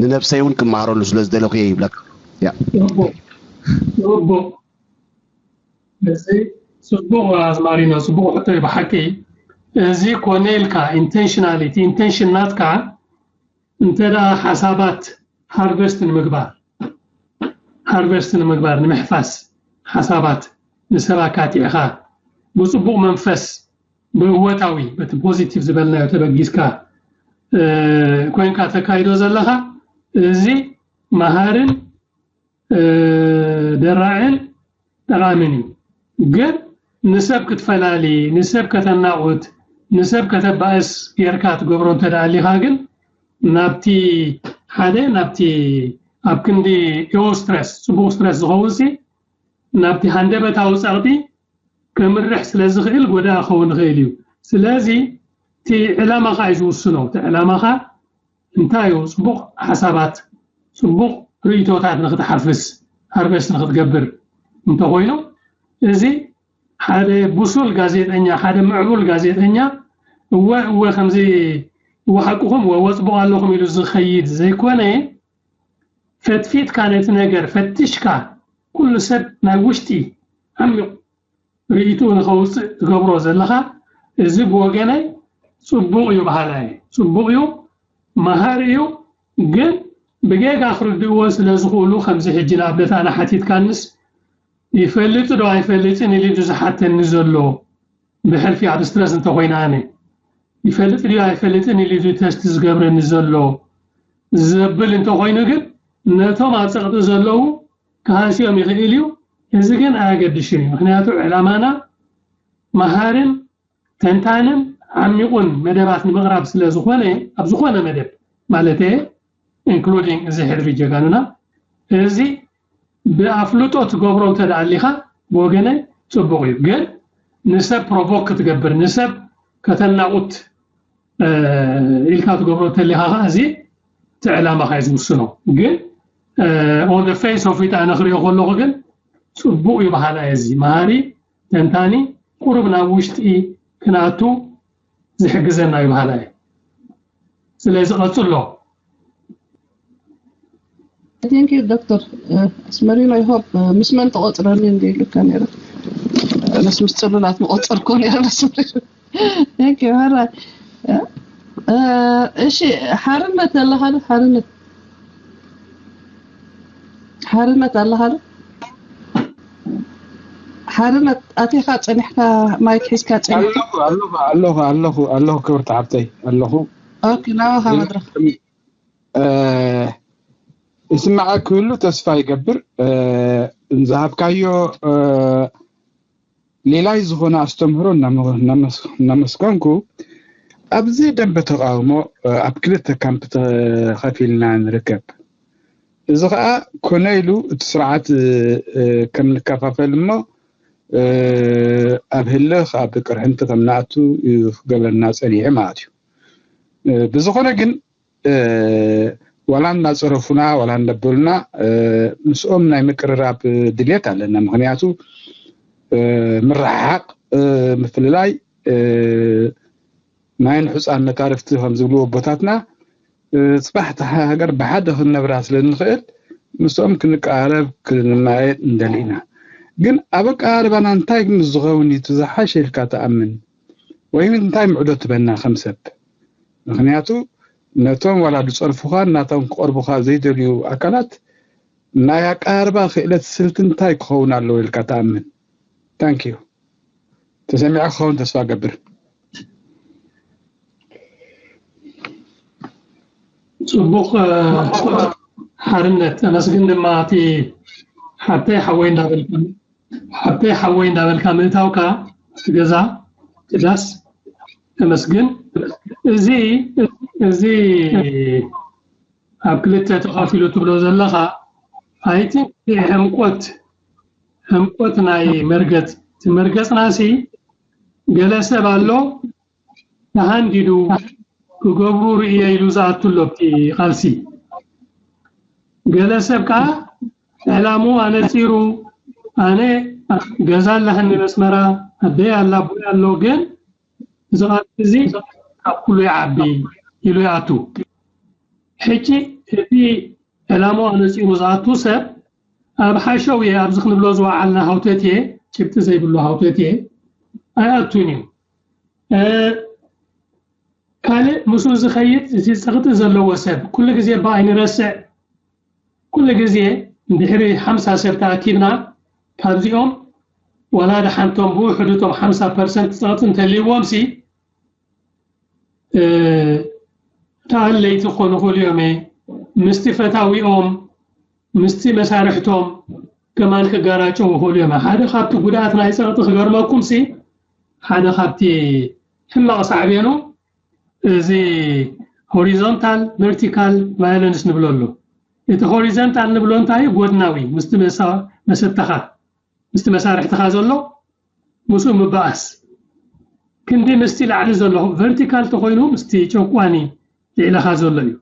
ንነብሰይ እውን ክመሃረሉ ስለ ዝደለኹ እየ ይብለካ እዚ ፅቡቕ ኣዝማሪኖ ፅቡቕ ሕቶ እዩ ብሓቂ እዚ ኮነ ኢልካ intentionally እቲ intention ናትካ እንተ ደኣ ሓሳባት harvest ንምግባር harvest ንምግባር ንምሕፋስ ሓሳባት ንሰብ ኣካቲዕኻ ብፅቡቕ መንፈስ ብእወታዊ በቲ positive ዝበልናዮ ተበጊስካ ኮይንካ ተካይዶ ዘለኻ እዚ መሃርን ደራዕን ጠቓምን እዩ ግን ንሰብ ክትፈላሊ ንሰብ ከተናቑት ንሰብ ከተባእስ ጌርካ ትገብሮ እንተ ደኣ ኣሊኻ ግን ናብቲ ሓደ ናብቲ ኣብ ክንዲ eo stress ፅቡቕ stress ዝኸውን ሲ ናብቲ ሃንደበታዊ ፀቕጢ ከምርሕ ስለ ዝኽእል ጎዳኢ ክኸውን ይኽእል እዩ ስለዚ እቲ ዕላማኻ እዩ ዝውስኖ። እቲ ዕላማኻ እንታይ እዩ? ጽቡቕ ሓሳባት፣ ጽቡቕ ርእይቶታት ንክትሓፍስ፣ ሃርቨስት ንክትገብር እንተኾይኑ፣ እዚ ሓደ ብሱል ጋዜጠኛ፣ ሓደ ምዕቡል ጋዜጠኛ፣ እወ፣ እወ፣ ከምዚ፣ እወ፣ ሓቅኹም፣ እወ፣ እወ፣ ጽቡቕ ኣለኹም ኢሉ ዝኸይድ ዘይኮነ፣ ፈትፊትካ ነቲ ነገር ፈትሽካ፣ ኩሉ ሰብ ናይ ውሽጢ ዓሚቕ ርእይትኡ ንኸውፅእ ትገብሮ ዘለኻ፣ እዚ ብወገነይ ጽቡቕ እዩ በሃላይ እየ። ጽቡቕ እዩ፣ መሃሪ እዩ። ግን ብጌጋ ክርድእዎ ስለ ዝኽእሉ፣ ከምዚ ሕጂ ንኣብነት ኣነ ሓቲትካንስ፣ ይፈልጥ ዶ ኣይፈልጥን ኢሉ እዩ ዝሓተኒ ዘሎ፣ ብሕልፊ ኣብ ስትረስ እንተኾይነ ኣነ፣ ይፈልጥ ድዩ ኣይፈልጥን ኢሉ እዩ ተስት ዝገብረኒ ዘሎ ዘብል እንተኾይኑ ግን፣ ነቶም ኣብ ጸቕጢ ዘለዉ ክሃስዮም ይኽእል እዩ። እዚ ግን ኣየገድሽን እዩ። ምኽንያቱ ዕላማና መሃርን ተንታንን ዓሚቑን መደባት ንምቕራብ ስለ ዝኾነ፣ ኣብ ዝኾነ መደብ ማለት እየ፣ ኢንክሉዲንግ እዚ ሕድሪ ጀጋኑና፣ እዚ ብኣፍልጦ ትገብሮ እንተ ደኣ ኣሊኻ፣ ብወገነይ ጽቡቕ እዩ። ግን ንሰብ ፕሮቮክ ክትገብር፣ ንሰብ ከተናቑት፣ እ፣ ኢልካ ትገብሮ እንተሊኻ ኸዓ፣ እዚ እቲ ዕላማኻ እዩ ዝውስኖ። ግን፣ እ፣ on the face of it ኣነ ክሪኦ ከለኹ ግን ጽቡቕ እዩ በሃላይ እዚ መሃሪ፣ ተንታኒ፣ ቁሩብ ናብ ውሽጢ ክንኣቱ ዝሕግዘና እዩ በሃላይ። ስለዚ ቀጽሎ። Thank you ዶክተር ኣስመሪኖ። I hope ምስ መን ተቆጽረኒ እንደ ኢሉካ ነይረ። ኣነስ ምስ ጽሉላት መቆጸርኮ ነይረ ኣስመሪኖ። Thank you። ሕራይ። እሺ፣ ሓርነት ኣለኻ ዶ? ሓርነት፣ ሓርነት ኣለኻ ዶ? ሓርነት፣ ኣቲኻ ጸኒሕካ፣ ማይክ ሒዝካ ጸኒሕካ። ኣለኹ፣ ኣለኹ፣ ኣለኹ፣ ኣለኹ፣ ኣለኹ፣ ክብርቲ ሓብተይ፣ ኣለኹ። ኦኬ፣ ናባኻ መድረኽ። እ፣ ይስማዓኪ ክህሉ ተስፋ ይገብር። እ፣ ዝሃብካዮ፣ እ፣ ሌላይ ዝኾነ ኣስተምህሮ እናመ-፣ እናመስ-፣ እናመስገንኩ፣ ኣብዚ ደንበ ተቃውሞ፣ እ፣ ኣብ ክልተ ካምፕ ተኸፊልና ንርከብ። እዚ ኸኣ ኮነ ኢሉ እቲ ስርዓት፣ እ፣ እ፣ ከም ንከፋፈል እሞ፣ እ፣ ኣብ ህልኽ፣ ኣብ ቅርሕንቲ ከም ንኣቱ እዩ ክገብረና ጸኒሑ ማለት እዩ። እ፣ ብዝኾነ ግን፣ እ፣ ዋላ እናጸረፉና፣ ዋላ እናበሉና፣ እ፣ ምስኦም ናይ ምቅርራብ ድልየት ኣለና። ምኽንያቱ፣ እ፣ ምርሕሓቕ፣ እ፣ ምፍልላይ፣ እ፣ ናይ ንሑጻን መታርፍቲ ከም ዝብልዎ ኣቦታትና፣ እ፣ ጽባሕ እታ ሃገር ብሓደ ክንነብራ ስለ እንኽእል፣ ምስኦም ክንቀራረብ፣ ክንመያየጥ ንደሊ ኢና። ግን ኣብ ኣቀራርባና እንታይ ምስ ዝኸውን እዩ እቲ ዝሓሸ ኢልካ ትኣምን? ወይ እንታይ ምዕዶ ትበና ከም ሰብ? ምኽንያቱ፣ ነቶም ዋላ ዝጸርፉኻን ናቶም ክቐርቡኻ ዘይደልዩ ኣካላት፣ ናይ ኣቀራርባ ክእለት ስልቲ እንታይ ክኸውን ኣለዎ ኢልካ ትኣምን? Thank you። ተሰሚዐ ክኸውን ተስፋ እገብር። ጽቡቕ፣ እ፣ ሓርነት፣ ኣመስግን ድማ እቲ ሓብተይ ሓወይ እንዳበልካ፣ ሓብተይ ሓወይ እንዳበልካ ምእታውካ እቲ ገዛ፣ እቲ ዳስ፣ ተመስግን። እዚ፣ እዚ ኣብ ክልተ ተኸፊሉ ትብሎ ዘለኻ፣ I think ሕምቆት፣ ሕምቆት ናይ መርገጽ፣ እቲ መርገጽናሲ ገለ ሰብ ኣሎ፣ ተሃንዲዱ ክገብሩ ርእየ ኢሉ ዝኣቱ ኣሎ ኣብቲ ቃልሲ። ገለ ሰብ ከዓ ዕላምኡ ኣነጺሩ፣ ኣነ ገዛ ኣለሃኒ መስመራ፣ ኣደይ ኣላ፣ ኣቦይ ኣሎ፣ ግን እዚ ቃልሲ እዚ ካብ ኩሉ ይዓቢ ኢሉ ይኣቱ። ሕጂ እቲ ዕላምኡ ኣነጺሩ ዝኣቱ ሰብ ኣብ ሓሸውየ፣ ኣብዚ ክንብሎ ዝወዓልና ሃውተትየ፣ ጭብጢ ዘይብሉ ሃውተትየ ኣይኣቱን እዩ። እ፣ ካልእ ምስኡ ዝኸይድ፣ እቲ ጸቕጢ ዘለዎ ሰብ፣ ኩሉ ግዜ እባ ኣይንረስዕ፣ ኩሉ ግዜ እንድሕሪ ሓምሳ ሰብ ተኣኪብና፣ ካብዚኦም ዋላ ደሓንቶም ብውሕዱ እቶም ሓምሳ ፐርሰንት ጸቕጢ እንተልይዎም ሲ፣ እ፣ ተኣለይቲ ክኾኑ ይኽእሉ እዮም። ምስቲ ፈታዊኦም፣ ምስቲ መሳርሕቶም ከማን ክጋራጨው ይኽእሉ እዮም። ሓደ ካብቲ ጉድኣት ናይ ጸቕጢ ክገርመኩም ሲ፣ ሓደ ካብቲ ሕማቕ ሳዕቤኑ፣ እዚ ሆሪዞንታል ቨርቲካል ቫዮለንስ ንብሎ ኣሎ። እቲ ሆሪዞንታል ንብሎ እንታይ እዩ? ጎድናዊ፣ ምስቲ መሳ-፣ መሰተኻ፣ ምስቲ መሳርሕትኻ ዘሎ፣ ምስኡ ምባኣስ። ክንዲ ምስቲ ላዕሊ ዘሎ ቨርቲካል ተኮይኑ ምስቲ ጨቋኒ ልዕለኻ ዘሎ እዩ።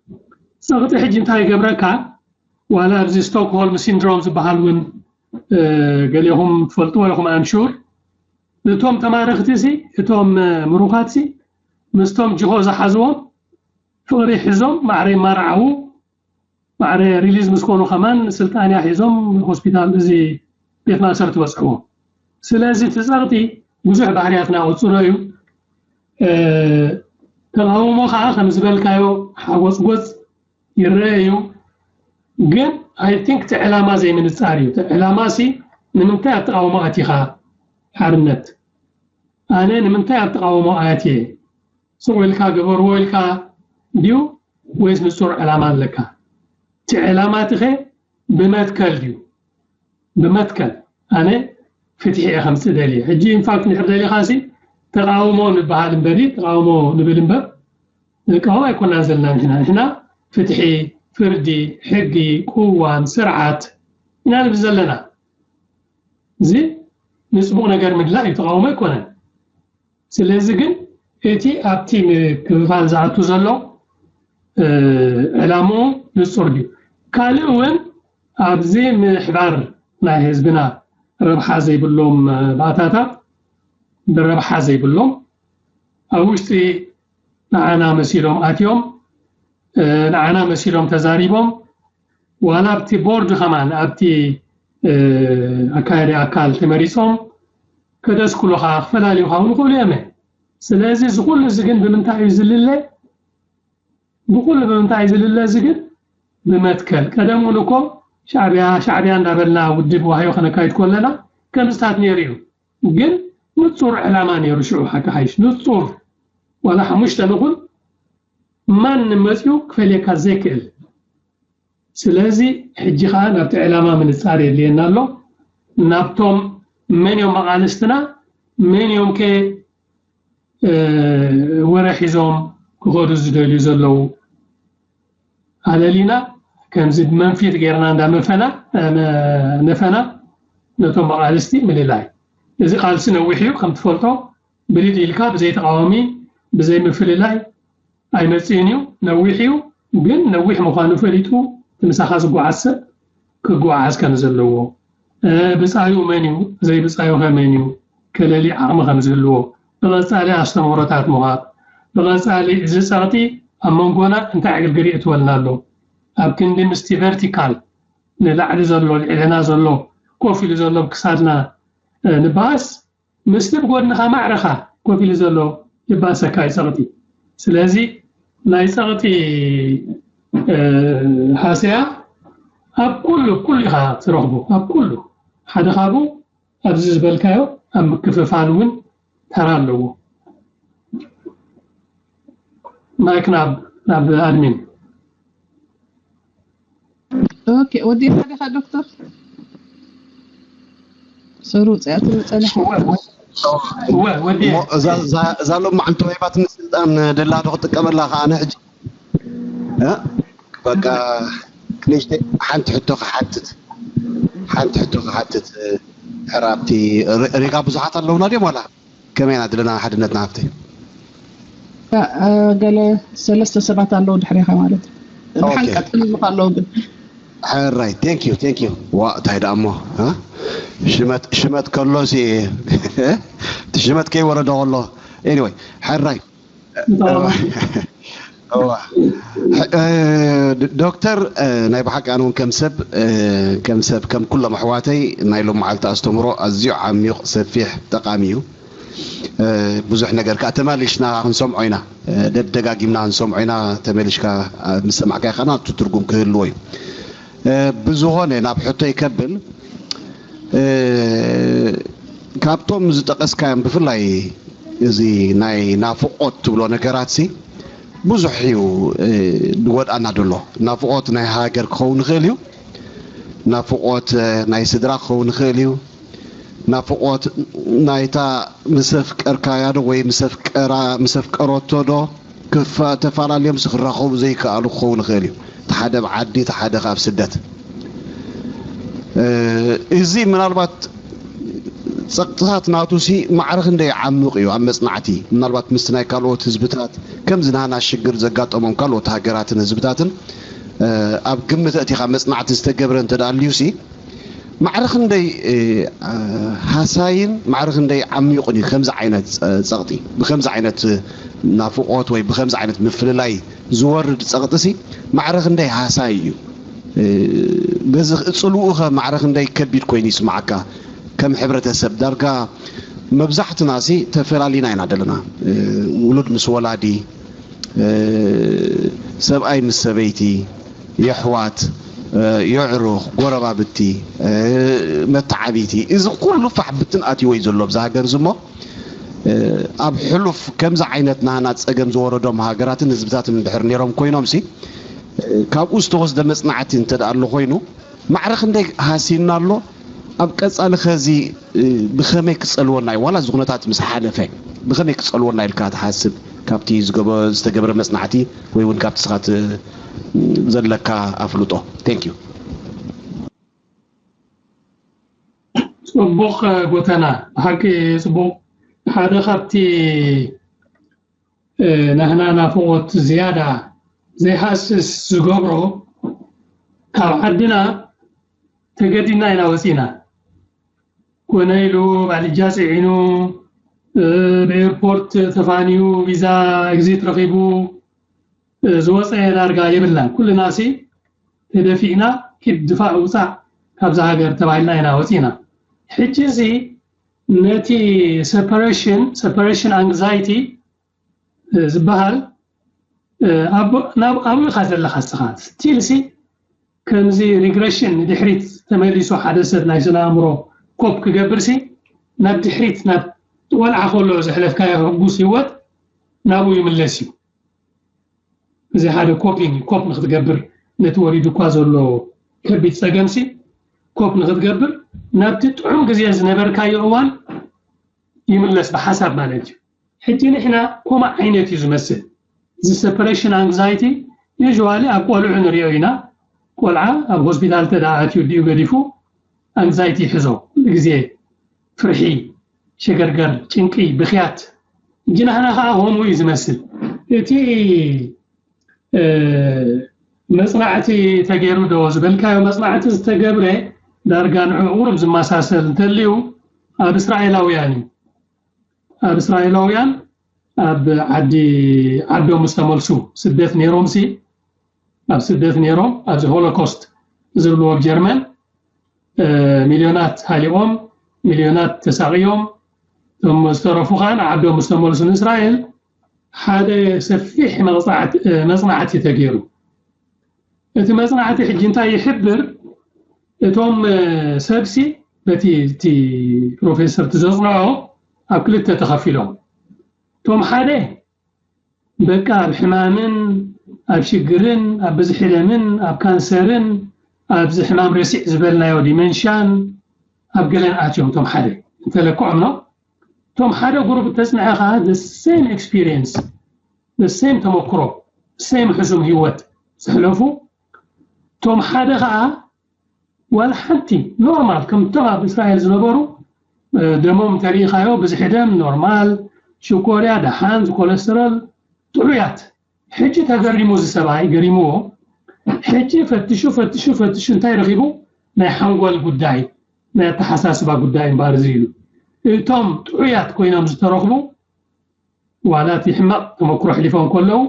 ጸቕጢ ሕጂ እንታይ ይገብረካ? ዋላ ኣብዚ ስቶክሆልም ሲንድሮም ዝበሃል እውን ገሌኹም ትፈልጥዎ ኢኹም ኣምሹር። እቶም ተማረኽቲ ሲ እቶም ምሩኻት ሲ ምስቶም ጅሆ ዝሓዝዎም ፍቕሪ ሒዞም ማዕረ ይማርዓዉ፣ ማዕረ ሪሊዝ ምስ ኮኑ ከማን ስልጣንያ ሒዞም ሆስፒታል እዚ ቤት ማእሰርቲ በፅሕዎም። ስለዚ እቲ ፀቕጢ ብዙሕ ባህርያትና ቅፅሎ እዩ። ተቃውሞ ከዓ ከም ዝበልካዮ ሓጎፅጎፅ ይረአ እዩ። ግን ኣይ ቲንክ እቲ ዕላማ ዘይምንፃር እዩ። እቲ ዕላማ ሲ ንምንታይ ኣብ ተቃውሞ ኣቲኻ ሓርነት? ኣነ ንምንታይ ኣብ ተቃውሞ ኣትየ? ስቕ ኢልካ ግበርዎ ኢልካ ድዩ ወይስ ንጹር ዕላማ ኣለካ? እቲ ዕላማ ትኸ ብመትከል ድዩ? ብመትከል ኣነ ፍትሒ እየ ከምፅእ ደልየ። ሕጂ ኢንፋክት ንሕር ደሊኻ ሲ ተቃውሞ ንበሃል እምበሪ ተቃውሞ ንብል እምበር ንቃወም ኣይኮናን ዘለና ንሕና። ንሕና ፍትሒ፣ ፍርዲ፣ ሕጊ፣ ቅዋም፣ ስርዓት ኢና ንብል ዘለና። እዚ ንፅቡቕ ነገር ምድላ እዩ፣ ተቃውሞ ኣይኮነን። ስለዚ ግን እቲ ኣብቲ ምክፍፋል ዝኣቱ ዘሎ ዕላምኡ ንፁር ድዩ? ካልእ እውን ኣብዚ ምሕባር ናይ ህዝብና ረብሓ ዘይብሎም ባእታታት ብረብሓ ዘይብሎም ኣብ ውሽጢ ንዓና መሲሎም ኣትዮም ንዓና መሲሎም ተዛሪቦም ዋላ ኣብቲ ቦርድ ከማን ኣብቲ ኣካያዲ ኣካል ተመሪፆም ከደስኩሉኻ ክፈላልዩኻ እውን ይኽእሉ እዮም። ስለዚ እዚ ኩሉ እዚ ግን ብምንታይ እዩ ዝልለ? ብኩሉ ብምንታይ እዩ ዝልለ እዚ ግን ብመትከል ቀደም እውን እኮ ሻዕቢያ ሻዕቢያ እንዳበልና ውድብ ዋህዮ ከነካይድ ከለና ከምዝታት ነይሩ እዩ። ግን ንፁር ዕላማ ነይሩ ሽዑ ሓቂ ሓይሽ ንፁር ዋላ ሓሙሽተ ንኹን ማንም መፅኡ ክፈልየካ ዘይክእል። ስለዚ ሕጂ ከዓ ናብቲ ዕላማ ምንፃር የድልየና ኣሎ። ናብቶም መን እዮም ኣቓልስትና መን እዮም ከ ወረ ሒዞም ክኸዱ ዝደልዩ ዘለዉ ኣለሊና ከምዚ ብመንፊት ጌርና እንዳመፈና ነፈና ነቶም ኣቓልስቲ ምልላይ። እዚ ቃልሲ ነዊሕ እዩ ከም ትፈልጦ ብሊድ ኢልካ ብዘይ ተቃዋሚ ብዘይ ምፍልላይ ኣይመፅእን እዩ። ነዊሕ እዩ ግን ነዊሕ ምዃኑ ፈሊጡ እቲ ምሳኻ ዝጓዓዝ ሰብ ክጓዓዝ ከም ዘለዎ ብፃዩ መን እዩ ዘይብፃዩ ከ መን እዩ ከለሊ ዓቕሚ ከም ዝህልዎ ብቐፃሊ ኣስተምህሮታት ምሃብ ብቐፃሊ እዚ ፀቕጢ ኣብ መንጎና እንታይ ዕግርግር ይእትወልና ኣሎ ኣብ ክንዲ ምስቲ ቨርቲካል ንላዕሊ ዘሎ ልዕለና ዘሎ ኮፍ ኢሉ ዘሎ ክሳድና ንባስ ምስቲ ብጎድንኻ ማዕረኻ ኮፍ ኢሉ ዘሎ ይባሰካ እዩ ፀቕጢ። ስለዚ ናይ ፀቕጢ ሃሰያ ኣብ ኩሉ ኩሉ ኢኻ ትረኽቦ ኣብ ኩሉ ሓደ ካብኡ ኣብዚ ዝበልካዮ ኣብ ምክፍፋል እውን ተራ ኣለዎ። ማይክ ናብ ናብ ኣድሚን ኦኬ ወዲእካ ዲኻ ዶክተር? ሰሩ ውፅኣት ጸኒሕ ወዲእ እዛ ሎም መዓልቲ ረይባትኒ ስልጣን ደላ ዶ ክጥቀመላ ከዓነ ሕጂ በቃ ንእሽተይ ሓንቲ ሕቶ ክሓትት ሓንቲ ሕቶ ክሓትት ሕራብቲ ሪጋ ብዙሓት ኣለውና ድዮም ዋላ ከመይ ኢና ዘለና ሓድነትና ሃብተይ? ገለ ሰለስተ ሰባት ኣለዉ ድሕሬኻ ማለት እዩ። ብሓን ቀጥልልካ ኣለዉ ግን። ሕራይ thank you thank you ዋ እንታይ ደኣ እሞ ሽመት ሽመት ከሎ ሲ እቲ ሽመት ከይወረዶ ከሎ anyway ሕራይ ዶክተር ናይ ብሓቂ ኣነ እውን ከም ሰብ ከም ሰብ ከም ኩሎም ኣሕዋተይ ናይ ሎም መዓልቲ ኣስተምሮ ኣዝዩ ዓሚቕ ሰፊሕ ጠቃሚ እዩ ብዙሕ ነገር ከዓ ተመሊሽና ክንሰምዖ ኢና ደደጋጊምና ክንሰምዖ ኢና ተመሊሽካ ምስ ሰማዕካ ከዓና እቲ ትርጉም ክህልዎ እዩ ብዝኾነ ናብ ሕቶይ ከብል ካብቶም ዝጠቀስካዮም ብፍላይ እዚ ናይ ናፍቆት ትብሎ ነገራት ሲ ብዙሕ እዩ ዝጎድኣና ዘሎ ናፍቆት ናይ ሃገር ክኸውን ይኽእል እዩ ናፍቆት ናይ ስድራ ክኸውን ይኽእል እዩ ናፍቆት ናይታ ምስ ኣፍቀርካያ ዶ ወይ ምስ ኣፍቀራ ምስ ኣፍቀረቶ ዶ ክፋ- ተፈላለዮም ክራኸቡ ዘይከኣሉ ክኸውን ይኽእል እዩ እቲ ሓደ ኣብ ዓዲ እቲ ሓደ ኣብ ስደት እ፣ እዚ ምናልባት ጸቕጥታት ናቱ ሲ ማዕረ ክንደይ ዓሚቕ እዩ ኣብ መጽናዕቲ? ምናልባት ምስቲ ናይ ካልኦት ህዝብታት ከምዚ ናህና ሽግር ዘጋጠሞም ካልኦት ሃገራትን ህዝብታትን ኣብ ግምት ኣእቲኻ መጽናዕቲ ዝተገብረ እንተ ደኣ ኣልዩ ሲ ማዕረ ክንደይ ሃሳይን ማዕረ ክንደይ ዓሚቑን እዩ ከምዚ ዓይነት ጸቕጢ ብከምዚ ዓይነት ናፍቖት ወይ ብከምዚ ዓይነት ምፍልላይ ዝወርድ ጸቕጢ ሲ ማዕረ ክንደይ ሃሳይ እዩ? በዚ ጽልውኡ ኸ ማዕረ ክንደይ ከቢድ ኮይኑ ይስምዓካ? ከም ሕብረተሰብ ዳርጋ መብዛሕትና ሲ ተፈላሊና ኢና ዘለና። ውሉድ ምስ ወላዲ፣ ሰብኣይ ምስ ሰበይቲ፣ የሕዋት፣ የዕሩኽ፣ ጎረባብቲ፣ መተዓቢቲ፣ እዚ ኩሉ ፋሕ ብትን ኣትይዎ እዩ ዘሎ ኣብዛ ሃገር እዚ እሞ ኣብ ሕሉፍ ከምዚ ዓይነት ናህና ጸገም ዝወረዶም ሃገራትን ህዝብታትን እንድሕር ነይሮም ኮይኖም ሲ ካብኡ ዝተወስደ መጽናዕቲ እንተ ደኣ ኣሎ ኮይኑ ማዕረ ክንደይ ሃሲና ኣሎ? ኣብ ቀጻሊ ኸዚ ብኸመይ ክጸልወና እዩ? ዋላ እዚ ኩነታት ምስ ሓለፈ ብኸመይ ክጸልወና ኢልካ ትሓስብ? ካብቲ ዝተገብረ መጽናዕቲ ወይ እውን ካብቲ ስኻት ዘለካ ኣፍልጦ። Thank you። ጽቡቕ ጎተና፣ ብሓቂ ጽቡቕ። ሓደ ካብቲ ናህና ናፍቖት ዝያዳ ዘይሃስስ ዝገብሮ፣ ካብ ዓድና ተገዲድና ኢና ወፂና። ኮነ ኢሉ ባልጃ ፅዒኑ፣ ብኤርፖርት ተፋንዩ፣ ቪዛ ኤግዚት ረኺቡ ዝወፀ ዳርጋ የብልናን። ኩልና ሲ ተደፊእና ኪድ ድፋእ ውፃእ ካብዛ ሃገር ተባሂልና ኢና ወፂና። ሕጂ እዚ ነቲ ሰፐሬሽን ሰፐሬሽን ኣንግዛይቲ ዝበሃል ኣብኡ ኢኻ ዘለኻ እስኻ። ስቲል ሲ ከምዚ ሪግረሽን ንድሕሪት ተመሊሱ ሓደ ሰብ ናይ ስነ ኣእምሮ ኮፕ ክገብር ሲ ናብ ድሕሪት ናብ ቆልዓ ከሎ ዘሕለፍካዮ ሕጉስ ህይወት ናብኡ ይምለስ እዩ። እዚ ሓደ ኮፒንግ ኮፕ ንክትገብር ነቲ ወሪዱ እኳ ዘሎ ከቢድ ፀገም ሲ ኮፕ ንክትገብር ናብቲ ጥዑም ግዜ ዝነበርካዮ እዋን ይምለስ ብሓሳብ ማለት እዩ። ሕጂ ንሕና ኮማ ዓይነት እዩ ዝመስል። እዚ ሰፐሬሽን ኣንግዛይቲ ዩዥዋሊ ኣብ ቆልዑ ንሪኦ ኢና። ቆልዓ ኣብ ሆስፒታል እንተ ደኣ ኣትዩ ድዩ ገዲፉ ኣንግዛይቲ ይሕዞ። ኩሉ ግዜ ፍርሒ፣ ሸገርገር፣ ጭንቂ፣ ብኽያት። ሕጂ ንሕና ከዓ ከምኡ እዩ ዝመስል። እቲ መፅናዕቲ ተገይሩ ዶ ዝበልካዮ መፅናዕቲ ዝተገብረ ዳርጋ ንዕኡ ቁሩብ ዝመሳሰል እንተልዩ ኣብ እስራኤላውያን እዩ። ኣብ እስራኤላውያን ኣብ ዓዲ ዓዶም ምስ ተመልሱ ስደት ነይሮም ሲ ኣብ ስደት ነይሮም ኣብዚ ሆሎኮስት ዝብልዎ ኣብ ጀርመን ሚልዮናት ሃሊቖም ሚልዮናት ተሳቕዮም እቶም ዝተረፉ ከዓ ንዓዶም ምስ ተመልሱ ንእስራኤል ሓደ ሰፊሕ መፅናዕቲ ተገይሩ። እቲ መፅናዕቲ ሕጂ እንታይ ይሕብር? እቶም ሰብሲ በቲ እቲ ፕሮፌሰር እቲ ዘፅንዖ ኣብ ክልተ ተኸፊሎም። እቶም ሓደ በቃ ኣብ ሕማምን ኣብ ሽግርን ኣብ ብዝሒ ደምን ኣብ ካንሰርን ኣብዚ ሕማም ረሲዕ ዝበልናዮ ዲመንሽያን ኣብ ገለን ኣትዮም እቶም ሓደ እንተለክዖም ነው። እቶም ሓደ ግሩፕ ተፅንዐ ከዓ the same experience the same ተመክሮ same ሕሱም ህይወት ዘሕለፉ እቶም ሓደ ከዓ ዋላ ሓንቲ ኖርማል ከምቶም ኣብ እስራኤል ዝነበሩ ደሞም ተሪኢኻዮ ብዝሒ ደም ኖርማል ሽኮርያ ደሓን ዝኮለስትሮል ጥዑያት ሕጂ ተገሪሙ እዚ ሰብኣይ ገሪምዎ ሕጂ ፈትሹ ፈትሹ ፈትሹ እንታይ ረኺቡ ናይ ሓንጎል ጉዳይ ናይ ኣተሓሳስባ ጉዳይ እምበኣር እዚ ኢሉ እቶም ጥዑያት ኮይኖም ዝተረኽቡ ዋላ እቲ ሕማቕ ተመክሮ ኣሕሊፎም ከለዉ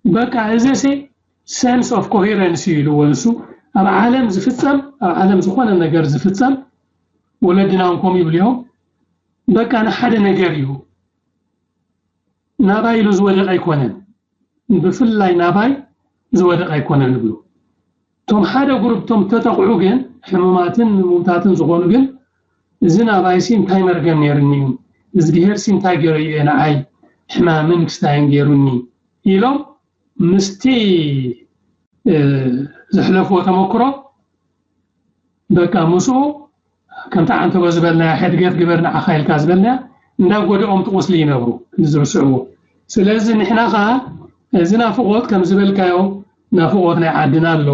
በቃ እዚ ሲ sense of coherence እዩ ኢልዎ ንሱ ኣብ ዓለም ዝፍፀም ኣብ ዓለም ዝኾነ ነገር ዝፍፀም ወለድና እውን ከምኡ ይብሉ እዮም በቃ ንሓደ ነገር እዩ ናባይ ኢሉ ዝወደቀ ኣይኮነን ብፍላይ ናባይ ዝወደቀ ኣይኮነን ይብሉ እቶም ሓደ ግሩፕ እቶም ተጠቕዑ ግን ሕሙማትን ምውታትን ዝኾኑ ግን እዚ ናባይሲ እንታይ መርገም ነይሩኒ እዩ እዝግሄርሲ እንታይ ገይሩ እየ ንዓይ ሕማምን ክስታይን ገይሩኒ ኢሎም ምስቲ ዘሕለፍዎ ተመክሮ በቃ ምስኡ ከምቲ ዓንተቦ ዝበልናያ ሕድገት ግበር ንዓኻ ኢልካ ዝበልናያ እንዳጎደኦም ትቁስሊ ይነብሩ ዝርስዕዎ ስለዚ ንሕና ከዓ እዚ ናፍቆት ከም ዝበልካዮ ናፍቆት ናይ ዓድና ኣሎ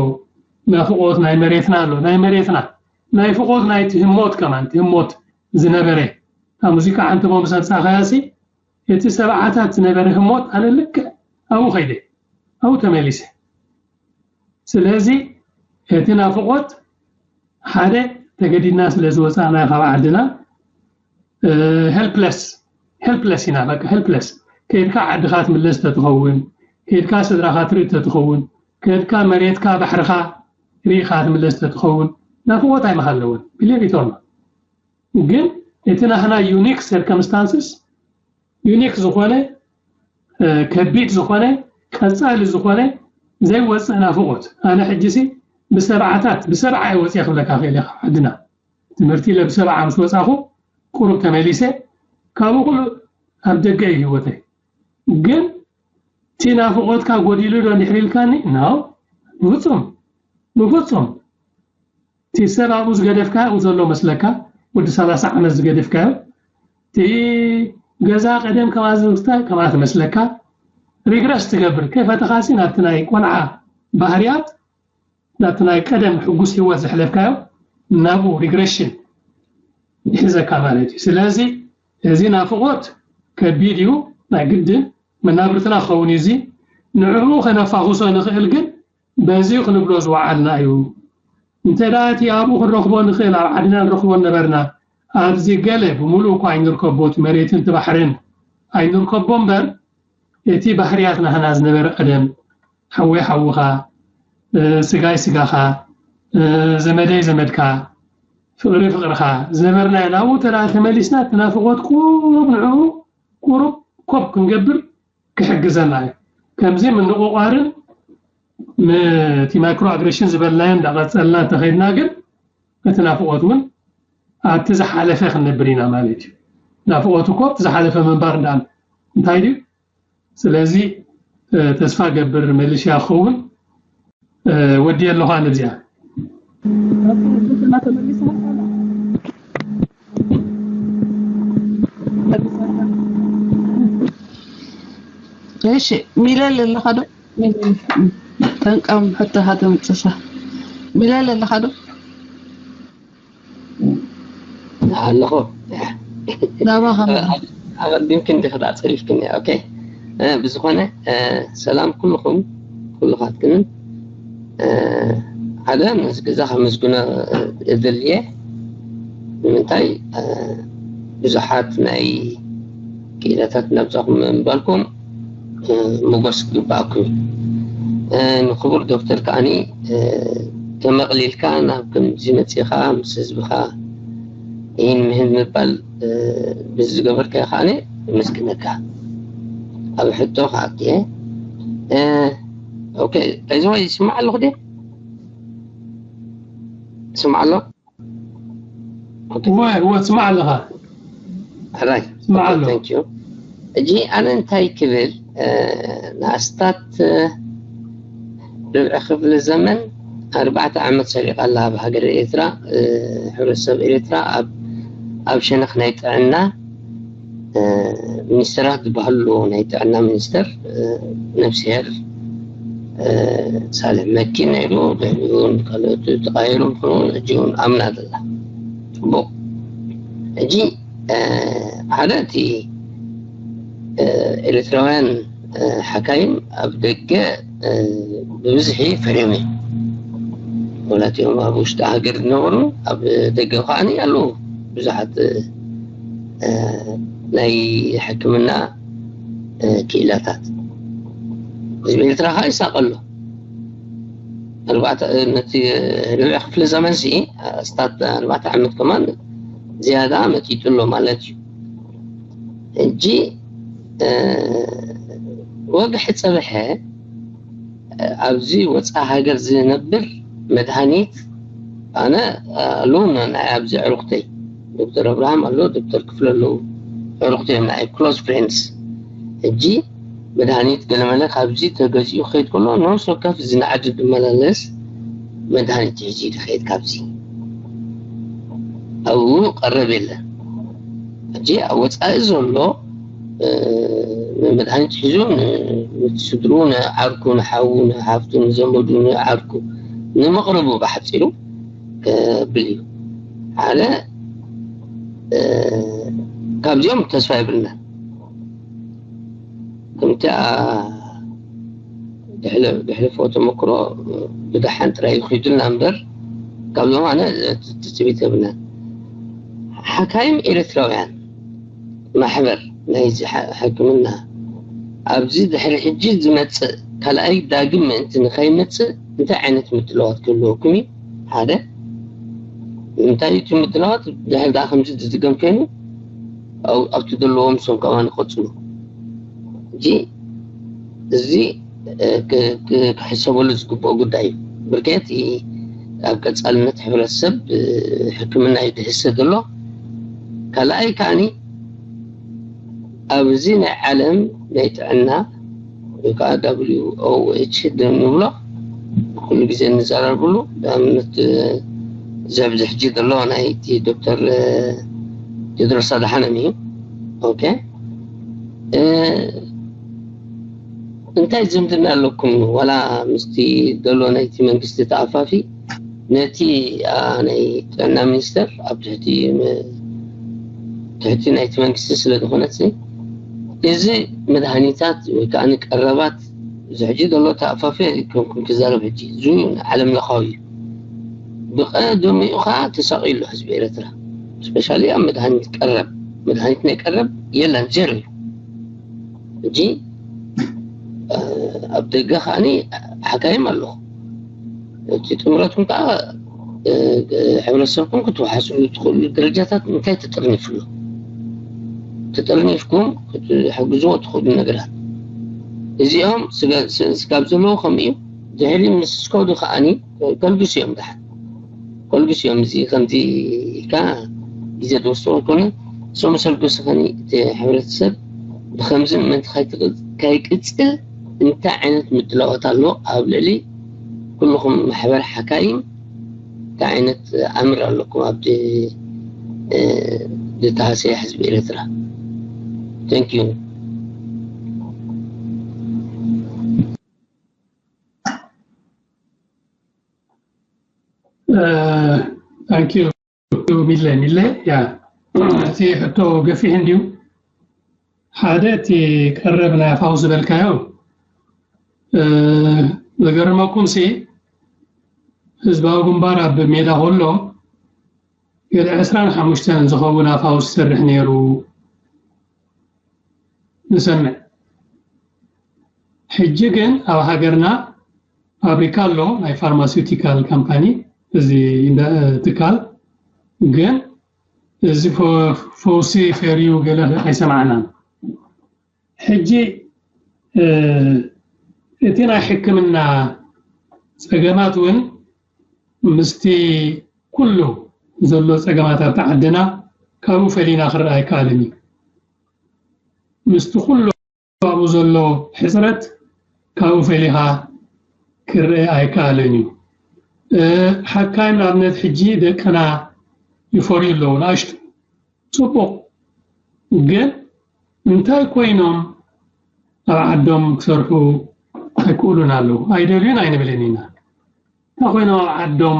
ናፍቆት ናይ መሬትና ኣሎ ናይ መሬትና ናይ ፍቆት ናይ ትህሞት ከማን ትህሞት ዝነበረ፣ እታ ሙዚቃ ዓንተቦ ምስ ኣምጻእካያ ሲ፣ እቲ ሰብዓታት ዝነበረ ህሞት ኣነ ልክዕ ኣብኡ ከይደ፣ ኣብኡ ተመሊሰ። ስለዚ እቲ ናፍቖት ሓደ፣ ተገዲድና ስለ ዝወጻእና ካብ ዓድና፣ ሄልፕለስ፣ ሄልፕለስ ኢና፣ በቃ ሄልፕለስ። ከይድካ ዓድኻ ትምለስ ተትኸውን፣ ከይድካ ስድራኻ ትርኢ ተትኸውን፣ ከይድካ መሬትካ ባሕርኻ ርኢኻ ትምለስ ተትኸውን፣ ናፍቖት ኣይምሃለውን፣ believe it or not። ግን እቲ ናህና ዩኒክ ሰርከምስታንስስ፣ ዩኒክ ዝኾነ፣ ከቢድ ዝኾነ፣ ቀጻሊ ዝኾነ ዘይወጽእ ናፍቖት። ኣነ ሕጂሲ ብሰብዓታት፣ ብሰብዓ እየ ወጽየ ክብለካ ክእል እየ ካብ ዓድና። ትምህርቲ ኢለ ብሰብዓ ምስ ወጻኹ፣ ቁሩብ ተመሊሰ፣ ካብኡ ኩሉ ኣብ ደገ እዩ ህይወተይ። ግን እቲ ናፍቖትካ ጎዲሉ ዶ እንድሕር ኢልካኒ? No፣ ብፍጹም፣ ብፍጹም። እቲ ሰብ ኣብኡ ዝገደፍካዮ ኣብኡ ዘሎ መስለካ፣ ወዲ ሰላሳ ዓመት ዝገደፍካዮ። እቲ ገዛ ቀደም ከምኣ ዝምስታ ከምኣ ትመስለካ። ሪግረስ ትገብር። ከይፈተኻሲ ናብቲ ናይ ቆልዓ ባህርያት፣ ናብቲ ናይ ቀደም ሕጉስ ህይወት ዘሕለፍካዮ፣ ናብኡ ሪግሬሽን ይሕዘካ ማለት እዩ። ስለዚ እዚ ናፍቖት ከቢድ እዩ፣ ናይ ግድን መናብርትና ክኸውን እዩ። እዚ ንዕኡ ከነፋኹሶ ንኽእል ግን በዚ ክንብሎ ዝወዓልና እዩ። እንተ ደኣ እቲ ኣብኡ ክንረኽቦ ንኽእል፣ ኣብ ዓድና ንረኽቦ ነበርና፣ ኣብዚ ገለ ብምሉእ እኳ ኣይንርከቦ፣ እቲ መሬትን እቲ ባሕርን ኣይንርከቦ እምበር፣ እቲ ባህርያት ናህና ዝነበረ ቀደም፣ ሓወይ ሓውኻ፣ እ፣ ስጋይ ስጋኻ፣ እ፣ ዘመደይ ዘመድካ፣ ፍቕሪ ፍቕርኻ ዝነበርናዮ፣ ናብኡ እንተ ደኣ ተመሊስና፣ እቲ ናፍቖት ቁሩብ ንዕኡ ቁሩብ ኮፕ ክንገብር ክሕግዘና እዩ። ከምዚ ምንቑቋርን ም-፣ እቲ ማይክሮ ኣግሬሽን ዝበልናዮ እንዳቐጸልና እንተኸይድና ግን፣ እቲ ናፍቖት እውን ኣብቲ ዝሓለፈ ክንነብር ኢና ማለት እዩ። ናፍቖት እኮ ኣብቲ ዝሓለፈ ምንባር እንዳኣል እንታይ ድዩ? ስለዚ፣ እ፣ ተስፋ ገብር መልሽ ክኸውን፣ እ፣ ወዲ ኣለኹ ኣነ እዚኣ። እሺ፣ ሚለል ኣለኻ ዶ? ሚለል። ተንቀም ሕቶኻ ተምጽሳ። ሚለል ኣለኻ ዶ? ኣለኹ። ናባኻ። ኣቐዲምክን ዲኺ ደኣ ጸሪፍክን እያ። ኦኬ። እ፣ ብዝኾነ፣ እ፣ ሰላም ኩልኹም፣ ኩልኻትክንን። እ፣ ሓደ ምስ ገዛ ከመስግኖ እደሊ እየ። ንምንታይ፣ እ፣ ብዙሓት ናይ ክኢላታት ናብዛኹም ምባልኩም፣ እ፣ ሞጎስ ክግብኣኩም እዩ። እ፣ ንክቡር ዶክተር ከኣኒ፣ እ፣ ተመቕሊልካ ናብ ከምዚ መጺኻ ምስ ህዝብኻ ይህን ምህን ምባል፣ እ፣ ብዝገበርካዮ ከኣኒ የመስግነካ። ኣብ ሕቶ ክኣቱ እየ። እ፣ ኦኬ፣ by the way፣ ይስማዕ ኣለኹ ድየ? ይስማዕ ኣሎ? ኦኬ። እወ፣ እወ፣ ትስማዕ ኣለኻ። ሕራይ። ይስማዕ ኣሎ። Thank you። ሕጂ ኣነ እንታይ ክብል፣ እ፣ ንኣስታት፣ እ፣ ርብዒ ክፍለ ዘመን ኣርባዕተ ዓመት ሰሪቓ ኣላ ኣብ ሃገረ ኤርትራ። እ፣ ሕብረተሰብ ኤርትራ ኣብ፣ ኣብ ሸነኽ ናይ ጥዕና፣ እ፣ ሚኒስተራት ዝበሃሉ ናይ ጥዕና ሚኒስተር፣ እ፣ ነፍስሄር፣ እ፣ ሳልሕ መኪ ነይሩ፣ ድሕሪኡ እውን ካልኦት ተቐያይሮም ክኾኑ፣ ሕጂ እውን ኣምና ዘላ። ጽቡቕ። ሕጂ፣ እ፣ ሓደ እቲ፣ እ፣ ኤርትራውያን፣ እ፣ ሓካይም ኣብ ደገ፣ እ፣ ብብዝሒ ፈርዮም እዮም። ወላ እቲኦም ኣብ ውሽጢ ሃገር ዝነበሩ ኣብ ደገ ከዓኒ ኣለዉ ብዙሓት፣ እ፣ ናይ ሕክምና፣ እ፣ ክኢላታት። ህዝቢ ኤርትራ ከኣ ይሳቐ ኣሎ። ኣርባዕተ፣ ነቲ ርብዒ ክፍለ ዘመን ሲ፣ ኣስታት ኣርባዕተ ዓመት ከማን ዝያዳ መጢጡ ኣሎ ማለት እዩ። ሕጂ፣ እ፣ ወግሐ ጸብሐ፣ እ፣ ኣብዚ ወጻኢ ሃገር ዝነብር መድሃኒት፣ ኣነ፣ እ፣ ኣለዉና ናይ ኣብዚ ዕሩኽተይ፣ ዶክተር ኣብርሃም ኣሎ፣ ዶክተር ክፍለ ኣለዉ፣ ዕሩኽተይ እዮም ናይ ክሎዝ ፍሬንድስ። ሕጂ መድሃኒት ገለመለ ካብዚ ተገዚኡ ክኸይድ ከሎ፣ ነፍሲ ወከፍ እዚ ንዓዲ ዝመላለስ መድሃኒት ሒዙ እዩ ዝኸይድ ካብዚ። ኣብኡ ቀረብ የለን። ሕጂ ኣብ ወጻኢ ዘሎ፣ እ፣ መድሃኒት ሒዙ ን-፣ ንስድርኡ፣ ንዓርኩ፣ ንሓዉ፣ ንሓፍቱ፣ ንዘመዱ፣ ንዓርኩ፣ ንመቕርቡ ብሓጺሩ ከብል እዩ። ሓደ ካብዚኦም ተስፋ የብልና። ከምቲ ድሕልፎ ተመክሮ ብደሓን ጥራይ ይኹይዱልና እምበር፣ ካብዞም ኣነ ትፅቢት የብልናን። ሓካይም ኤርትራውያን ማሕበር ናይዚ ሕክምና ኣብዚ ድሕሪ ሕጂ ዝመፅእ ካልኣይ ዳግም ምእንቲ ንኸይመፅእ እንታይ ዓይነት ምድላዋት ክህልወኩም እዩ? ሓደ እንታይ እቲ ምድላዋት ድሕሪ ዳ ከምዚ ዝድገም ኮይኑ ኣብቲ ዘለዎም ሰም ከማ ንቀፅሉ። እዚ እዚ ክሕሰበሉ ዝግብኦ ጉዳይ እዩ። ብርክት ኣብ ቀፃልነት ሕብረተሰብ ሕክምና እዩ ድሕሰ ዘሎ። ካልኣይ ከዓኒ ኣብዚ ናይ ዓለም ናይ ጥዕና ወይ ከዓ WHO ንብሎ ኩሉ ግዜ እንዘራርብሉ ንኣብነት እዚ ኣብዚ ሕጂ ዘሎ ናይቲ ዶክተር ቴድሮስ ኣድሓኖም እዩ። ኦኬ እንታይ ዝምድና ኣለኩም ዋላ ምስቲ ዘሎ ናይቲ መንግስቲ ተኣፋፊ ነቲ ናይ ጥዕና ሚኒስተር ኣብ ትሕቲ ትሕቲ ናይቲ መንግስቲ ስለ ዝኾነት እዚ መድሃኒታት ወይ ከዓ ቀረባት እዚ ሕጂ ዘሎ ተኣፋፊ ኣይኮንኩን ክዛረብ ሕጂ እዚ ዓለም ለኻዊ እዩ። ብቐደሚኡ ከዓ ተሳቒሉ ህዝቢ ኤርትራ ስፔሻሊ ኣብ መድሃኒት ቀረብ መድሃኒት ናይ ቀረብ የለን ዜሮ እዩ። ሕጂ ኣብ ደገ ከዓኒ ሓካይም ኣለኹ። እቲ ጥምረትኩም ከዓ ሕብረተሰብኩም ክትወሓስሉ ትኽእሉ ደረጃታት እንታይ ተጠርኒፍሉ ተጠርኒፍኩም ክትሕግዝዎ ትኽእሉ ነገራት እዚኦም ስጋብ ዘለዉ ከምኡ እዩ። ድሕሪ ምስ ስከዱ ከዓኒ ከልግሱ እዮም ድሓን ከልግሱ እዮም። እዚ ከምዚ ኢልካ ግዜ ዝወስዱ ኣይኮነ እሶም ሰልግሱ ከኒ እቲ ሕብረተሰብ ብከምዚ ምእንቲ ከይቅፅል እንታይ ዓይነት ምድላዋት ኣሎ ኣብ ልዕሊ ኩልኹም ማሕበር ሓካይም እንታይ ዓይነት ኣምር ኣለኩም ኣብ ዝተሃሰየ ህዝቢ ኤርትራ? Thank you። Thank you ሚለ ሚለ ያ እቲ ሕቶ ገፊሕ እንዲዩ ሓደ እቲ ቀረብ ናይ ኣፋው ዝበልካዮ ዝገርመኩም ሲ ህዝባዊ ግንባር ኣብ ሜዳ ከሎ ገለ ዕስራን ሓሙሽተን ዝኸውን ኣፋውስ ይሰርሕ ነይሩ ንሰምዕ። ሕጂ ግን ኣብ ሃገርና ፋብሪካ ኣሎ ናይ ፋርማሲውቲካል ካምፓኒ እዚ ትካል ግን እዚ ፈውሲ ፈርዩ ገለ ኣይሰማዕናን። ሕጂ እቲ ናይ ሕክምና ፀገማት እውን ምስቲ ኩሉ ዘሎ ፀገማት ኣብቲ ዓድና ካብኡ ፈሊና ክረኣ ኣይከኣልን እዩ። ምስቲ ኩሉ ኣብኡ ዘሎ ሕፅረት ካብኡ ፈሊኻ ክረአ ኣይከኣልን እዩ። ሓካይም ንኣብነት ሕጂ ደቅና ይፈርዩ ኣለዉ ንኣሽቱ ፅቡቕ ግን እንታይ ኮይኖም ኣብ ዓዶም ክሰርሑ ኣይክእሉን ኣለዉ ኣይደልዩን ኣይንብልን ኢና እንታይ ኮይኖም ኣብ ዓዶም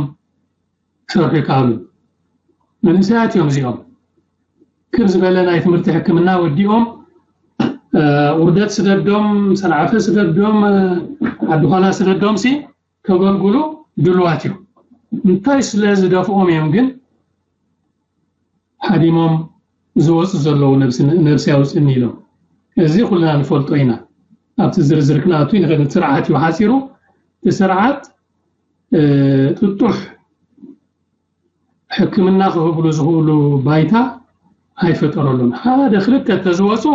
ክሰርሑ ይከኣሉ መንእሰያት እዮም እዚኦም ክብ ዝበለ ናይ ትምህርቲ ሕክምና ወዲኦም ውርደት ስደዶም ሰንዓፈ ስደዶም ዓዲ ኳላ ስደዶም ሲ ከገልግሉ ድልዋት እዮም እንታይ ስለ ዝደፍኦም እዮም ግን ሃዲሞም ዝወፁ ዘለዉ ነብሲ ኣውፅእኒ ኢሎም እዚ ኩልና ንፈልጦ ኢና ኣብቲ ዝርዝር ክንኣቱ ይንኽእል ስርዓት እዩ ሓፂሩ እቲ ስርዓት ጥጡሕ ሕክምና ክህብሉ ዝኽእሉ ባይታ ኣይፈጠረሉን ሓደ ክልተ ተዝወፁ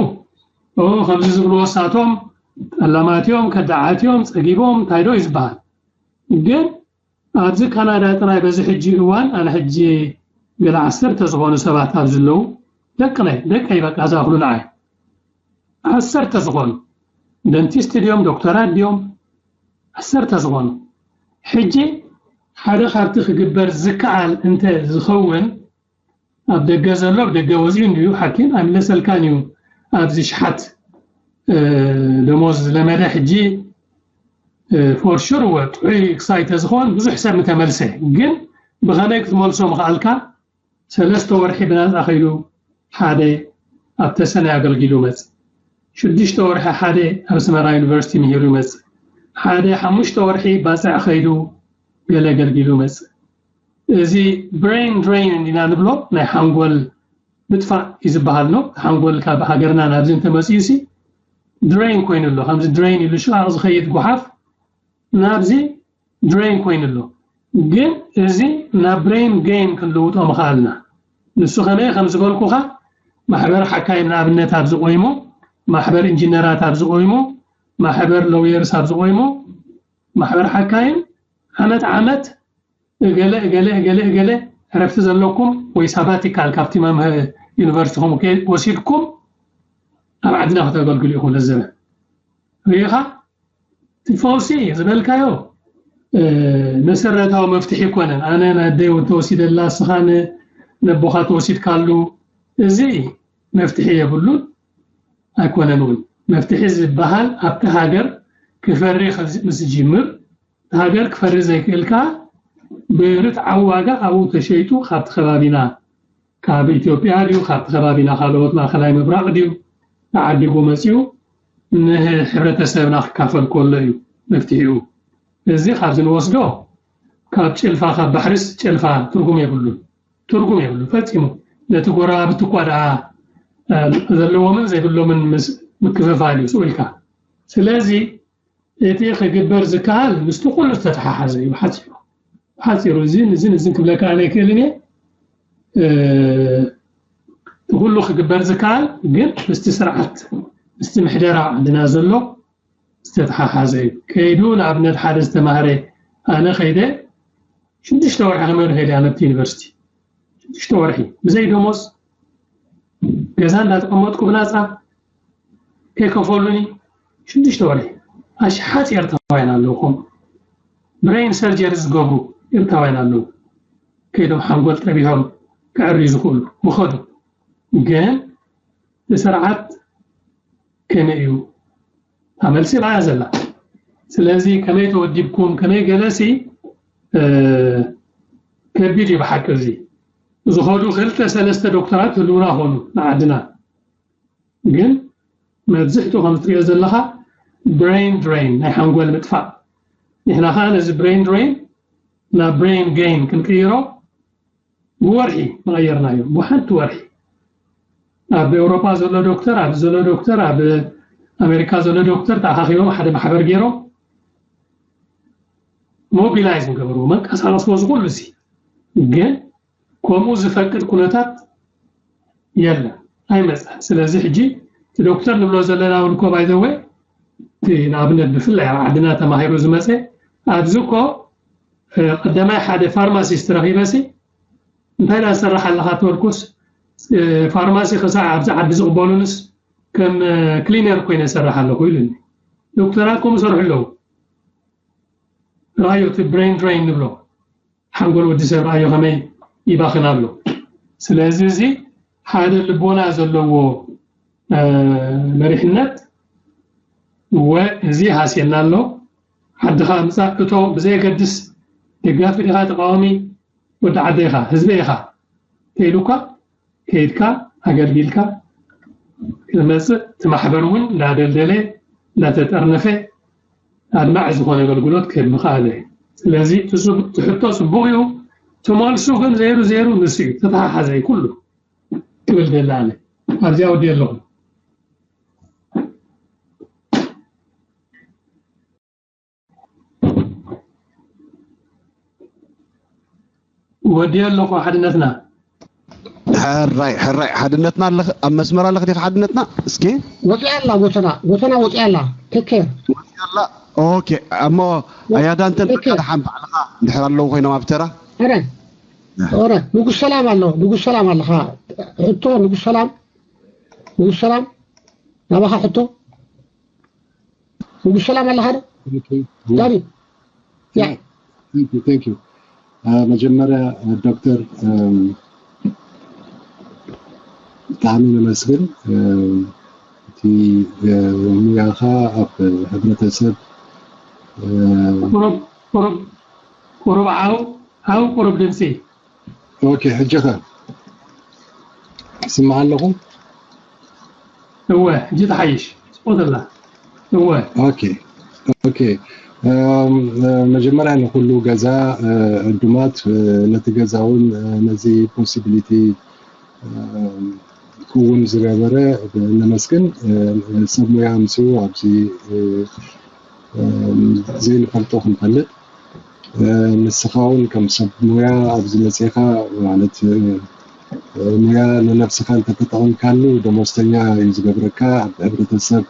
ከምዚ ዝብልዎ ሳቶም ጠላማት እዮም ከዳዓት እዮም ፀጊቦም እንታይ ዶ እዩ ዝበሃል ግን ኣብዚ ካናዳ ጥራይ በዚ ሕጂ እዋን ኣነ ሕጂ ገለ ዓሰርተ ዝኾኑ ሰባት ኣብዚ ኣለዉ ደቅነይ ደቀይ በቃ ዝኣኽሉ ንዓይ ዓሰርተ ዝኾኑ ደንቲስት ድዮም ዶክተራት ድዮም ዓሰርተ ዝኾኑ ሕጂ ሓደ ካብቲ ክግበር ዝከኣል እንተ ዝኸውን ኣብ ደገ ዘሎ ኣብ ደገ ወፂኡ እንድዩ ሓኪም ኣይምለሰልካን እዩ ኣብዚ ሽሓት ደሞዝ ዝለመደ ሕጂ for sure እወ ጥዑይ ክሳይ ተዝኾን ብዙሕ ሰብ ምተመልሰ ግን ብኸመይ ክትመልሶ ምኽኣልካ ሰለስተ ወርሒ ብናፃ ከይዱ ሓደ ኣብ ተሰነ ኣገልጊሉ መጽ ሽዱሽተ ወርሒ ሓደ ኣብ ኣስመራ ዩኒቨርሲቲ ምሂሩ ይመጽእ ሓደ ሓሙሽተ ወርሒ ባፅዕ ከይዱ ገለ ኣገልጊሉ መጽእ እዚ brain drain እንዲና ንብሎ ናይ ሓንጎል ምጥፋእ እዩ ዝበሃል ነው ሓንጎል ካብ ሃገርና ናብዚ እንተመፅኡ ሲ drain ኮይኑ ኣሎ ከምዚ drain ኢሉ ሽቓቕ ዝኸይድ ጉሓፍ ናብዚ drain ኮይኑ ኣሎ ግን እዚ ናብ brain gain ክንልውጦ ምኽኣልና ንሱ ከመይ ከም ዝበልኩኻ ማሕበር ሓካይም ንኣብነት ኣብ ዝቆይሙ ማሕበር ኢንጂነራት ኣብ ዝቆይሙ ማሕበር ሎየርስ ኣብ ዝቆይሙ ማሕበር ሓካይም ዓመት ዓመት እገለ እገለ እገለ እገለ ዕረፍቲ ዘለኩም ወይ ሳባቲካል ካብቲ መምህር ዩኒቨርሲቲኹም ወሲድኩም ኣብ ዓድና ከተገልግሉ ኢኹም ለዘበ ርኢኻ እቲ ፈውሲ ዝበልካዮ መሰረታዊ መፍትሒ ይኮነን ኣነ ናደይ ተወሲደላ ስኻ ነቦኻ ተወሲድካሉ እዚ መፍትሒ የብሉን ኣይኮነን እውን መፍትሒ ዝበሃል ኣብቲ ሃገር ክፈሪ ምስ ጅምር ሃገር ክፈሪ ዘይክእል ከዓ ብርትዓዊ ዋጋ ኣብኡ ተሸይጡ ካብቲ ከባቢና ካብ ኢትዮጵያ ድዩ ካብቲ ከባቢና ካልኦት ማእከላይ ምብራቕ ድዩ ተዓዲጉ መፂኡ ንሕብረተሰብና ክካፈል ከሎ እዩ መፍትሒኡ እዚ ካብዚ ንወስዶ ካብ ጭልፋ ካብ ባሕርስ ጭልፋ ትርጉም የብሉን ትርጉም የብሉ ፈፂሙ ነቲ ጎረባብቲ እኳ ደኣ ዘለዎምን ዘይብሎምን ምስ ምክፍፋል እዩ ስኡ ኢልካ ስለዚ እቲ ክግበር ዝከኣል ምስቲ ኩሉ ዝተተሓሓዘ እዩ ብሓፂሩ ብሓፂሩ እዚን እዚን እዚን ክብለካ ኣነ ኣይክእልን እየ እቲ ኩሉ ክግበር ዝከኣል ግን ምስቲ ስርዓት ምስቲ ምሕደራ ዓድና ዘሎ ዝተተሓሓዘ እዩ ከይዱ ንኣብነት ሓደ ዝተማህረ ኣነ ከይደ ሽዱሽተ ወርሒ ከመይ ከይደ ኣነ ኣብቲ ዩኒቨርሲቲ ሽዱሽተ ወርሒ ብዘይ ደሞዝ ገዛ እንዳተቐመጥኩ ብናፃ ከይከፈሉኒ ሽዱሽተ ወርሒ ኣሽሓት ኤርትራውያን ኣለውኹም ብሬን ሰርጀሪ ዝገብሩ ኤርትራውያን ኣለዉ ከይዶም ሓንጎል ጠቢሖም ክዕርዩ ዝኽእሉ ምኸዱ ግን እቲ ስርዓት ከመይ እዩ እታ መልሲ ብኣያ ዘላ ስለዚ ከመይ ተወዲብኩም ከመይ ገለሲ ከቢድ እዩ ብሓቂ እዚ ዝኸዱ ክልተ ሰለስተ ዶክተራት ህልውና ኾኑ ንዓድና ግን መብዝሕቱ ከም ትሪኦ ዘለኻ brain drain ናይ ሓንጎል ምጥፋእ ንሕና ከዓ ነዚ brain drain ናብ brain gain ክንቅይሮ ብወርሒ መቐየርናዮ ብሓንቲ ወርሒ ኣብ ኤውሮጳ ዘሎ ዶክተር ኣብ ዘሎ ዶክተር ኣብ ኣሜሪካ ዘሎ ዶክተር ተኣኻኺቦም ሓደ ማሕበር ገይሮም ሞቢላይዝ ንገበርዎ መንቀሳቐስዎ ዝኩሉ እዚ ግን ከምኡ ዝፈቅድ ኩነታት የለን ኣይመፅእን ስለዚ ሕጂ እቲ ዶክተር ንብሎ ዘለና እውን እኮ ባይዘወ እቲ ንኣብነት ብፍላይ ኣብ ዓድና ተማሂሩ ዝመፀ ኣብዚ እኮ ቀዳማይ ሓደ ፋርማሲስት ረኺበሲ እንታይ ዳ ዝሰርሕ ኣለኻ ተበልኩስ ፋርማሲ ክሳዕ ኣብዚ ዓዲ ዝቕበሉንስ ከም ክሊነር ኮይነ ዝሰርሕ ኣለኹ ኢሉኒ ዶክተራት ከምኡ ይሰርሑ ኣለዉ ረኣዮ እቲ ብሬን ድሬን ንብሎ ሓንጎል ወዲ ሰብ ረኣዮ ከመይ ይባኽን ኣሎ ስለዚ እዚ ሓደ ልቦና ዘለዎ መሪሕነት ወ እዚ ሃስየና ኣሎ ዓድኻ ምፃእ እቶ ብዘየገድስ ደጋፊ ዲኻ ተቃዋሚ ወዲ ዓደ ኢኻ ህዝቢ ኢኻ ተኢሉካ ከይድካ ኣገልጊልካ ክትመፅእ እቲ ማሕበር እውን እንዳደልደለ እንዳተጠርነፈ ኣድማዒ ዝኾነ ኣገልግሎት ክህብ ምኽኣለ ስለዚ እቲ ሕቶ ፅቡቕ እዩ ትመልሱ ግን ዘይሩ ዘይሩ ንሱ እዩ ተተሓሓዘ እዩ ኩሉ ክብል ደለ ኣነ ኣብዚኣ ወዲ ኣለኹ ወዲ ኣለኹ ሓድነትና ሕራይ ሕራይ ሓድነትና ኣለኽ ኣብ መስመር ኣለኽ ዲኻ ሓድነትና እስኪ ወፂኣ ኣላ ጎተና ጎተና ወፂኣ ኣላ ቴኬር ወፂኣ ኣላ ኦኬ እሞ ኣያዳንተን ደሓን ባዕልኻ እንድሕር ኣለዉ ኮይኖም ኣብ ተራ ሕራይ ኦረ ንጉስ ሰላም ኣሎ ንጉስ ሰላም ኣለኻ ሕቶ ንጉስ ሰላም ንጉስ ሰላም ናባኻ ሕቶ ንጉስ ሰላም ኣለኻ ዶ ዳኒ ያ መጀመርያ ዶክተር ብጣዕሚ ነመስግን እቲ ሙያኻ ኣብ ሕብረተሰብ ቁሩብ ዓው ዓው ቁሩብ ድምፂ ኦኬ ሕጂ ኸ ትስማዕ ኣለኹ? እወ፣ ሕጂ ተሓይሽ። ጽቡቕ ዘላ። እወ። ኦኬ፣ ኦኬ። እም፣ መጀመርያ ንኹሉ ገዛ፣ እ፣ ዕዱማት፣ እ፣ ነቲ ገዛ እውን፣ እ፣ ነዚ ፖሲቢሊቲ፣ እ፣ ክውን ዝገበረ ነመስግን። እ፣ ሰብ ሙያ ኣምፅኡ ኣብዚ፣ እ፣ እም፣ ዘይንፈልጦ ክንፈልጥ። እ፣ ንስኻ እውን ከም ሰብ ሙያ ኣብዚ መፂኻ ማለት፣ እ፣ ሙያ ንነብስኻ እንተተጠቒምካሉ ደሞዝተኛ እዩ ዝገብረካ። ኣብ ሕብረተሰብ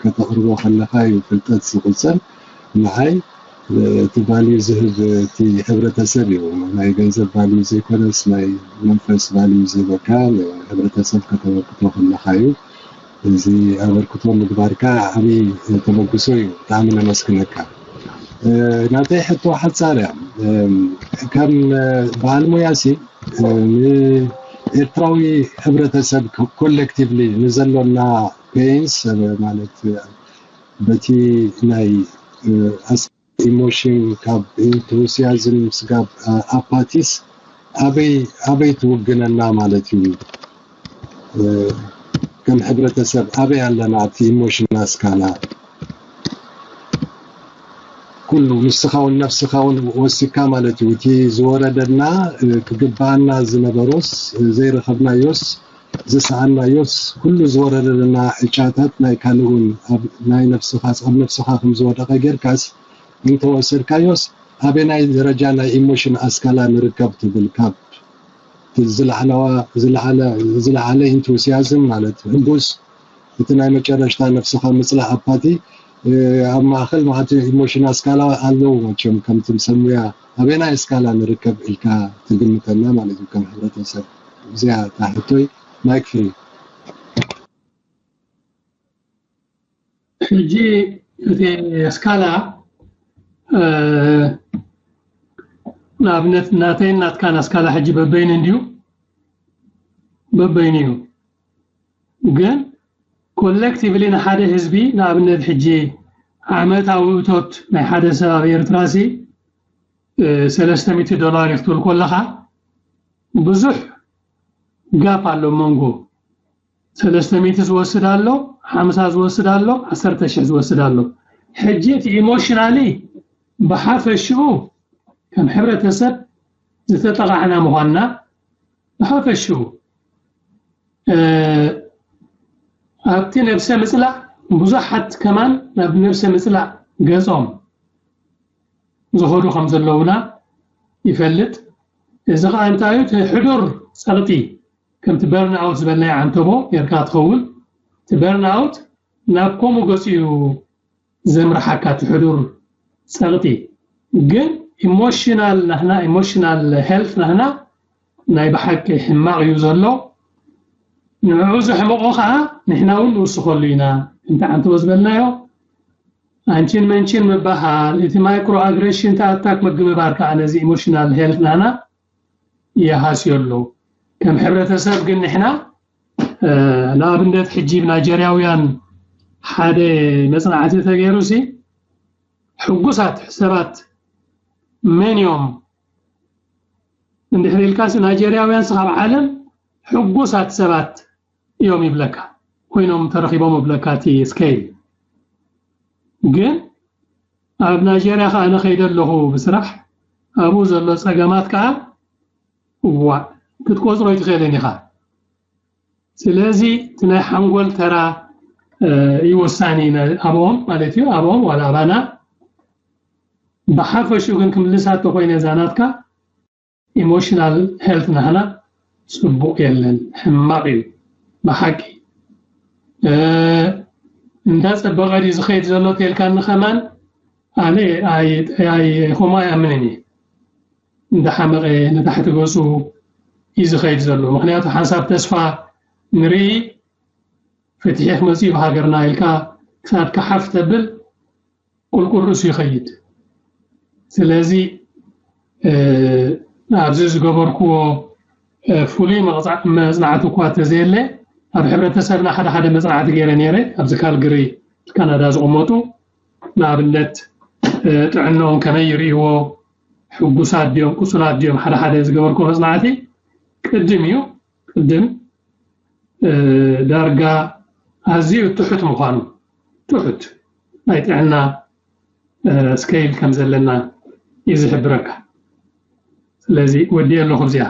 ከተቕርቦ ከለኻ እዩ ፍልጠት ዝቑፀር። ንዓይ፣ እ፣ እቲ ቫልዩ ዝህብ እቲ ሕብረተሰብ እዩ። ናይ ገንዘብ ቫልዩ ዘይኮነስ ናይ መንፈስ ቫልዩ ዝህበካ ንሕብረተሰብ ከተበርክቶ ከለኻ እዩ። እዚ ኣበርክቶ ምግባርካ ዓብዪ ተበግሶ እዩ። ብጣዕሚ ነመስግነካ። እ፣ ናተይ ሕቶ ሓጻር እያ። እም፣ ከም፣ እ፣ በዓል ሞያሲ፣ እ፣ ንኤርትራዊ ሕብረተሰብ ኮ-፣ ኮሌክቲቭሊ ንዘሎና ፔንስ፣ እ፣ ማለት፣ እ፣ በቲ ናይ፣ እ፣ ኣስ-፣ ኢሞሽን ካብ ኢንቱሲያዝም ስጋብ፣ እ፣ ኣፓቲስ ኣበይ፣ ኣበይ ትውግነና ማለት እዩ? እ፣ ከም ሕብረተሰብ ኣበይ ኣለና ኣብቲ ኢሞሽን ኣስካላ? ኩሉ ንስኻ እውን ነፍስኻ እውን ወሲካ ማለት እዩ። እቲ ዝወረደና፣ እ፣ ክግባኣና ዝነበሮስ፣ እ፣ ዘይረኸብናዮስ፣ ዝሰኣናዮስ፣ ኩሉ ዝወረደና ዕጫታት ናይ ካልእ እውን ኣብ ናይ ነፍስኻ፣ ኣብ ነፍስኻ ከም ዝወደቐ ጌርካስ እንተወሰድካዮስ፣ ኣበናይ ደረጃ ናይ ኢሞሽን ኣስካላ ንርከብ ትብል? ካብ ዝለዓለዋ-፣ ዝለዓለ፣ ዝለዓለ ኢንቱሲያዝም ማለት ሕጉስ፣ እቲ ናይ መጨረሽታ ነፍስኻ ምጽላእ ኣፓቲ፣ እ፣ ኣብ ማእከል ማለት ኢሞሽን ኣስካላ ኣለዉ መቸም ከምቲ ሰብ ሙያ። ኣበናይ እስካላ ንርከብ ኢልካ ትግምተና ማለት እዩ ከም ሕብረተሰብ? እዚኣ እታ ሕቶይ። ማይክ ፍሪ። ሕጂ እቲ እስካላ፣ እ፣ ንኣብነት ናተይን ናትካን እስካላ ሕጂ በበይኑ እንድዩ፣ በበይኑ እዩ። ግን ኮሌክቲቭሊ ንሓደ ህዝቢ፣ ንኣብነት ሕጂ ዓመታዊ እቶት ናይ ሓደ ሰብ ኣብ ኤርትራሲ፣ እ፣ ሰለስተ ሚእቲ ዶላር እዩ ክትብል ከለኻ፣ ብዙሕ ጋፕ ኣሎ መንጎ። ሰለስተ ሚእቲ ዝወስድ ኣሎ፣ ሓምሳ ዝወስድ ኣሎ፣ ዓሰርተ ሽሕ ዝወስድ ኣሎ። ሕጂ እቲ ኢሞሽናሊ ብሓፈሽኡ ከም ሕብረተሰብ ዝተጠቓዕና ምዃንና ብሓፈሽኡ፣ እ፣ ኣብቲ ነብሰ ምጽላእ ብዙሓት ከማን ናብ ነብሰ ምጽላእ ገጾም ዝኸዱ ከም ዘለዉና ይፈልጥ። እዚ ኸኣ እንታይ እዩ? እቲ ሕዱር ጸቕጢ፣ ከምቲ በርን ኣውት ዝበልናዮ ዓንተቦ ጌርካ ትኸውን። እቲ በርን ኣውት ናብ ከምኡ ገጹ እዩ ዘምርሓካ፣ እቲ ሕዱር ጸቕጢ። ግን ኢሞሽናል ናህና፣ ኢሞሽናል ሄልት ናህና ናይ ብሓቂ ሕማቕ እዩ ዘሎ። ንዕኡ ዘሕምቖ ኸኣ ንሕና እውን ንውስኸሉ ኢና። ከምቲ ዓንተቦ ዝበልናዮ፣ ኣንቺን መንቺን ምበሃል፣ እቲ ማይክሮ ኣግሬሽን፣ እቲ ኣታክ ምግብባር ከኣ ነዚ ኢሞሽናል ሄልት ናህና ይሃስዮ ኣሎ። ከም ሕብረተሰብ ግን ንሕና፣ እ፣ ንኣብነት ሕጂ ብናይጀርያውያን ሓደ መጽናዕቲ ተገይሩሲ፣ ሕጉሳት ሰባት መን እዮም እንድሕር ኢልካሲ፣ ናይጀርያውያንሲ ካብ ዓለም ሕጉሳት ሰባት እዮም ይብለካ፣ ኮይኖም ተረኺቦም ይብለካ እቲ ስኬል። ግን ኣብ ናይጀርያ ከኣ ኣነ ከይደ ኣለኹ ብስራሕ፣ ኣብኡ ዘሎ ጸገማት ከኣ፣ እዋእ፣ ክትቆጽሮ ኣይትኽእልን ኢኻ። ስለዚ እቲ ናይ ሓንጎል ተራ፣ እ፣ እዩ ወሳኒ ነ-፣ ኣብኦም ማለት እዩ፣ ኣብኦም ዋላ ኣባና። ብሓፈሽኡ ግን ክምልሳ እንተኾይነ እዛ ናትካ፣ ኢሞሽናል ሄልት ናህና ጽቡቕ የለን፣ ሕማቕ እዩ ብሓቂ። እ፣ እንዳጸበቐ ድዩ ዝኸይድ ዘሎ ተልካኒ ከማን፣ ኣነ ኣይ-፣ ኣይ-፣ ከምኡ ኣይኣምንን እየ። እንዳሓመቐ ንታሕቲ ገጹ እዩ ዝኸይድ ዘሎ። ምኽንያቱ ሓንሳብ ተስፋ ንርኢ፣ ፍትሒ ክመጽእ እዩ ብሃገርና ኢልካ ክሳድካ ሓፍ ተብል፣ ቁልቁል ርእሱ ይኸይድ። ስለዚ፣ እ፣ ኣብዚ ዝገበርክዎ፣ እ፣ ፍሉይ መቕጻዕ-፣ መጽናዕቲ እኳ እንተዘየለ፣ ኣብ ሕብረተሰብና ሓደ ሓደ መጽናዕቲ ገይረ ነይረ፣ ኣብዚ ካልግሪ ካናዳ ዝቕመጡ፣ ንኣብነት፣ እ፣ ጥዕንኦም ከመይ ይርእይዎ፣ ሕጉሳት ድዮም፣ ቁሱላት ድዮም፣ ሓደ ሓደ ዝገበርክዎ መጽናዕቲ ቅድም እዩ፣ ቅድም ዳርጋ ኣዝዩ ትሑት ምዃኑ፣ ትሑት ናይ ጥዕና ስኬል ከም ዘለና እዩ ዝሕብረካ። ስለዚ ወዲኤ ኣለኹ ኣብዚኣ።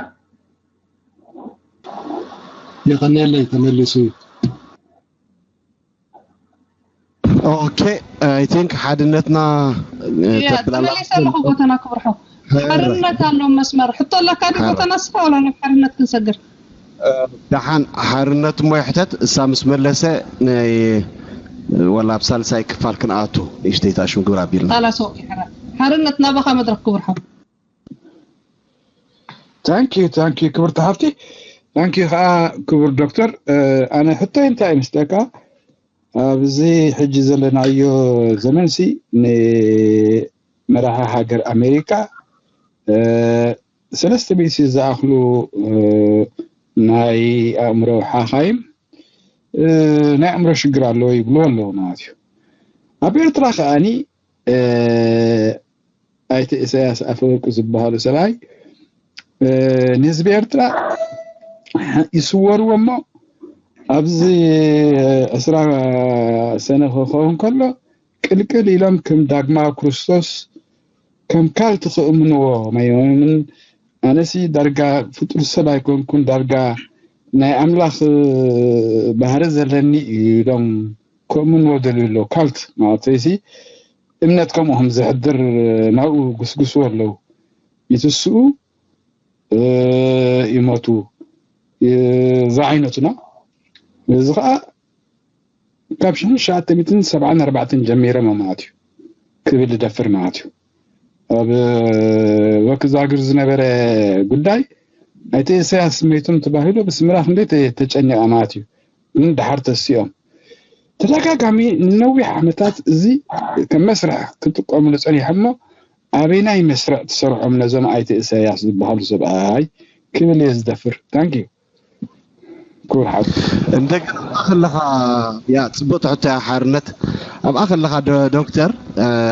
የቐንየለይ ተመሊሱ እዩ። ኦኬ፣ I think ሓድነትና ተመሊሰ ኣለኹ። ጎተና ክብርሖ ሓርነት ኣሎ መስመር ሕቶ ኣለካ ዲ ጎተና ስኻ ወላ ናብ ሓርነት ክንሰግር ደሓን ሓርነት እሞ ይሕተት እሳ ምስ መለሰ ናይ ወላ ኣብ ሳልሳይ ክፋል ክንኣቱ ንእሽተይ ታሽሙ ግብር ኣቢልና ሳላሶ ይሕረ ሓርነት ናባኻ መድረክ ክብርሖ ታንኪዩ ታንኪዩ ክብርቲ ሓፍቲ ታንኪዩ ከዓ ክቡር ዶክተር ኣነ ሕቶይ እንታይ ምስጠካ ኣብዚ ሕጂ ዘለናዮ ዘመንሲ ንመራሒ ሃገር ኣሜሪካ ሰለስተ ሚእቲ ዝኣኽሉ ናይ ኣእምሮ ሓኻይም ናይ ኣእምሮ ሽግር ኣለዎ ይብልዎ ኣለዉ ማለት እዩ ኣብ ኤርትራ ከዓኒ ኣይተ ኢሳያስ ኣፈወርቂ ዝበሃሉ ሰብኣይ ንህዝቢ ኤርትራ ይስወርዎ እሞ ኣብዚ ዕስራ ሰነ ክኸውን ከሎ ቅልቅል ኢሎም ከም ዳግማዊ ክርስቶስ ከም ካልት ክእምንዎ መዮምን ኣነሲ ዳርጋ ፍጡር ሰብ ኣይኮንኩን ዳርጋ ናይ ኣምላኽ ባህሪ ዘለኒ እዩ ኢሎም ክእምንዎ ደልዩ ኣለዉ ካልት ማለት ሲ እምነት ከምኡ ከም ዘሕድር ናብኡ ይጉስጉስዎ ኣለዉ ይትስኡ ይሞቱ ዝዓይነቱና እዚ ከዓ ካብ ሽሕን ትሽዓተ ሚእትን ሰብዓን ኣርባዕተን ጀሚሮም ማለት እዩ ክብል ዝደፍር ማለት እዩ ኣብ ወክዛግር ዝነበረ ጉዳይ ኣይተ ኢሳያስ መይቶም ተባሂሉ ብስምራ ክንደይ ተጨኒቐ ማለት እዩ ግን ደሓር ተሲኦም ተደጋጋሚ ንነዊሕ ዓመታት እዚ ከም መስርሕ ክጥቀምሉ ጸኒሖሞ ኣበይናይ መስርዕ ትሰርሖም ነዞም ኣይተ ኢሳያስ ዝበሃሉ ሰብኣይ ክብል እየ ዝደፍር ታንኪዩ ክቡር ሓው እንደገና ከለኻ ያ ፅቡቅ ትሕቶ ያ ሓርነት ኣብኣ ከለኻ ዶክተር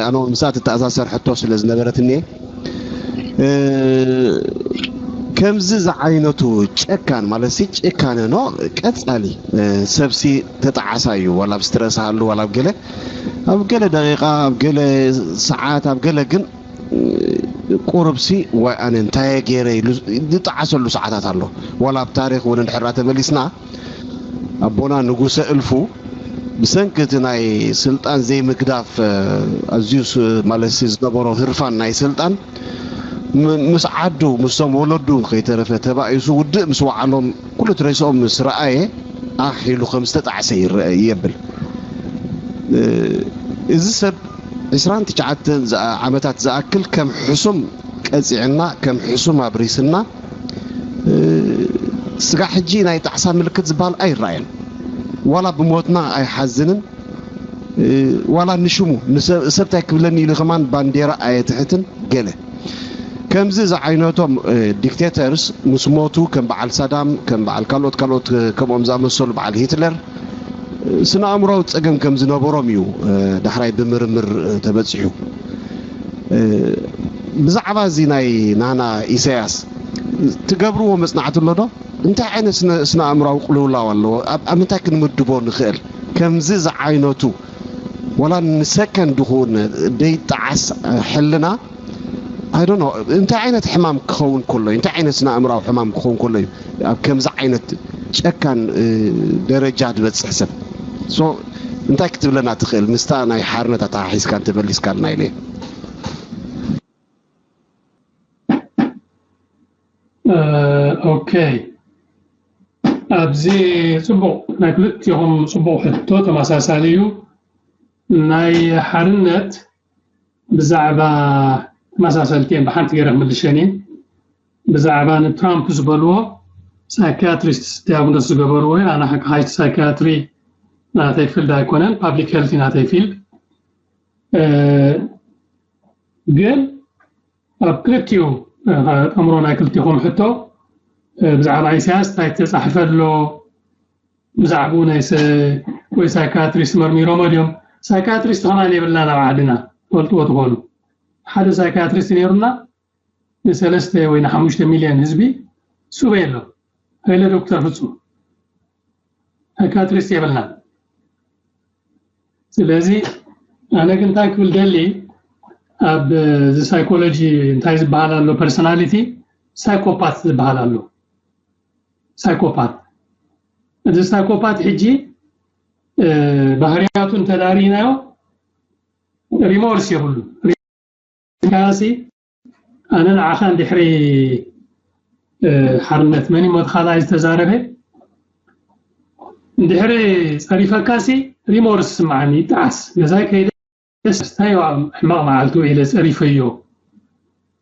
ኣነ ምሳ ትተኣሳሰር ሕቶ ስለ ዝነበረት እኒየ ከምዚ ዝዓይነቱ ጨካን ማለት ሲ ጭካነ ኖ ቀፃሊ ሰብሲ ተጣዓሳ እዩ ዋላ ኣብ ስትረስ ሃሉ ዋላ ኣብ ገለ ኣብ ገለ ደቂቃ ኣብ ገለ ሰዓት ኣብ ገለ ግን ቁሩብሲ ዋይ ኣነ እንታይ ገይረ ኢሉ ዝጠዓሰሉ ሰዓታት ኣሎ ዋላ ኣብ ታሪክ እውን እንድሕራ ተመሊስና ኣቦና ንጉሰ እልፉ ብሰንኪ እቲ ናይ ስልጣን ዘይምግዳፍ ኣዝዩ ማለት ዝነበሮ ህርፋን ናይ ስልጣን ምስ ዓዱ ምስቶም ወለዱ ከይተረፈ ተባኢሱ ውድእ ምስ ወዓሎም ኩሉ ትሬስኦም ምስ ረኣየ ኣሕ ኢሉ ከም ዝተጣዕሰ ይረአ የብል እዚ ሰብ ዕስራን ትሽዓተን ዓመታት ዝኣክል ከም ሕሱም ቀፂዕና ከም ሕሱም ኣብሪስና ስጋ ሕጂ ናይ ጣዕሳ ምልክት ዝበሃል ኣይረኣየን ዋላ ብሞትና ኣይሓዝንን ዋላ ንሽሙ ሰብታይ ክብለኒ ኢሉ ከማን ባንዴራ ኣየትሕትን ገለ ከምዚ ዝዓይነቶም ዲክቴተርስ ምስ ሞቱ ከም በዓል ሳዳም ከም በዓል ካልኦት ካልኦት ከምኦም ዝኣመሰሉ በዓል ሂትለር ስነ ኣእምሮዊ ፀገም ከም ዝነበሮም እዩ ዳሕራይ ብምርምር ተበፂሑ ብዛዕባ እዚ ናይ ናና ኢሳያስ ትገብርዎ መፅናዕቲ ኣሎ ዶ እንታይ ዓይነት ስነ ኣእምራዊ ቅልውላው ኣለዎ ኣብ ምንታይ ክንምድቦ ንኽእል ከምዚ ዝዓይነቱ ወላ ንሰከንድ ይኹን ደይጠዓስ ሕልና I don't know እንታይ ዓይነት ሕማም ክኸውን ከሎ እንታይ ዓይነት ስነ ኣእምራዊ ሕማም ክኸውን ከሎ እዩ ኣብ ከምዚ ዓይነት ጨካን ደረጃ ዝበፅሕ ሰብ so እንታይ ክትብለና ትኽእል ምስታ ናይ ሓርነት ኣተሓሒዝካ እንተመሊስካልና ኢለ ኦኬ ኣብዚ ፅቡቕ ናይ ክልቲኹም ፅቡቕ ሕቶ ተመሳሳሊ እዩ ናይ ሓርነት ብዛዕባ ተመሳሰልቲ እዮም ብሓንቲ ገይረ ክምልሸን እየ ብዛዕባ ንትራምፕ ዝበልዎ ሳይካትሪስት ዲያግኖስ ዝገበርዎ ኣነ ሓካሓይቲ ሳይካትሪ ናተይ ፊልድ ኣይኮነን ፓብሊክ ሄልቲ ናተይ ፊልድ ግን ኣብ ክልቲኡ ጠምሮ ናይ ክልቲኹም ሕቶ ብዛዕባ ኢሳያስ እንታይ ተፃሕፈ ኣሎ ብዛዕባኡ ናይ ወይ ሳይካትሪስት መርሚሮሞ ድዮም ሳይካትሪስት ከማን የብልና ናብ ዓድና ትፈልጥዎ ትኾኑ ሓደ ሳይካትሪስት ነይሩና ንሰለስተ ወይ ንሓሙሽተ ሚልዮን ህዝቢ ሱበ የሎ ሃይለ ዶክተር ፍፁም ሳይካትሪስት የብልና። ስለዚ ኣነ ግን እንታይ ክብል ደሊ፣ ኣብ እዚ ሳይኮሎጂ እንታይ ዝበሃል ኣሎ? ፐርሶናሊቲ ሳይኮፓት ዝበሃል ኣሎ። ሳይኮፓት፣ እዚ ሳይኮፓት ሕጂ ባህርያቱ እንተዳሪናዮ ሪሞርስ የብሉ። ሪሞርስ ኣነ ንዓኻ እንድሕሪ ሓርነት መን ይሞ ተኻልኣይ ዝተዛረበ እንድሕሪ ጸሪፈካሲ ሪሞርስ ስምዓኒ፣ ይጠዓስ ገዛይ ከይደ ስታይ ሕማቕ መዓልቱ ኢለ ጸሪፈዮ።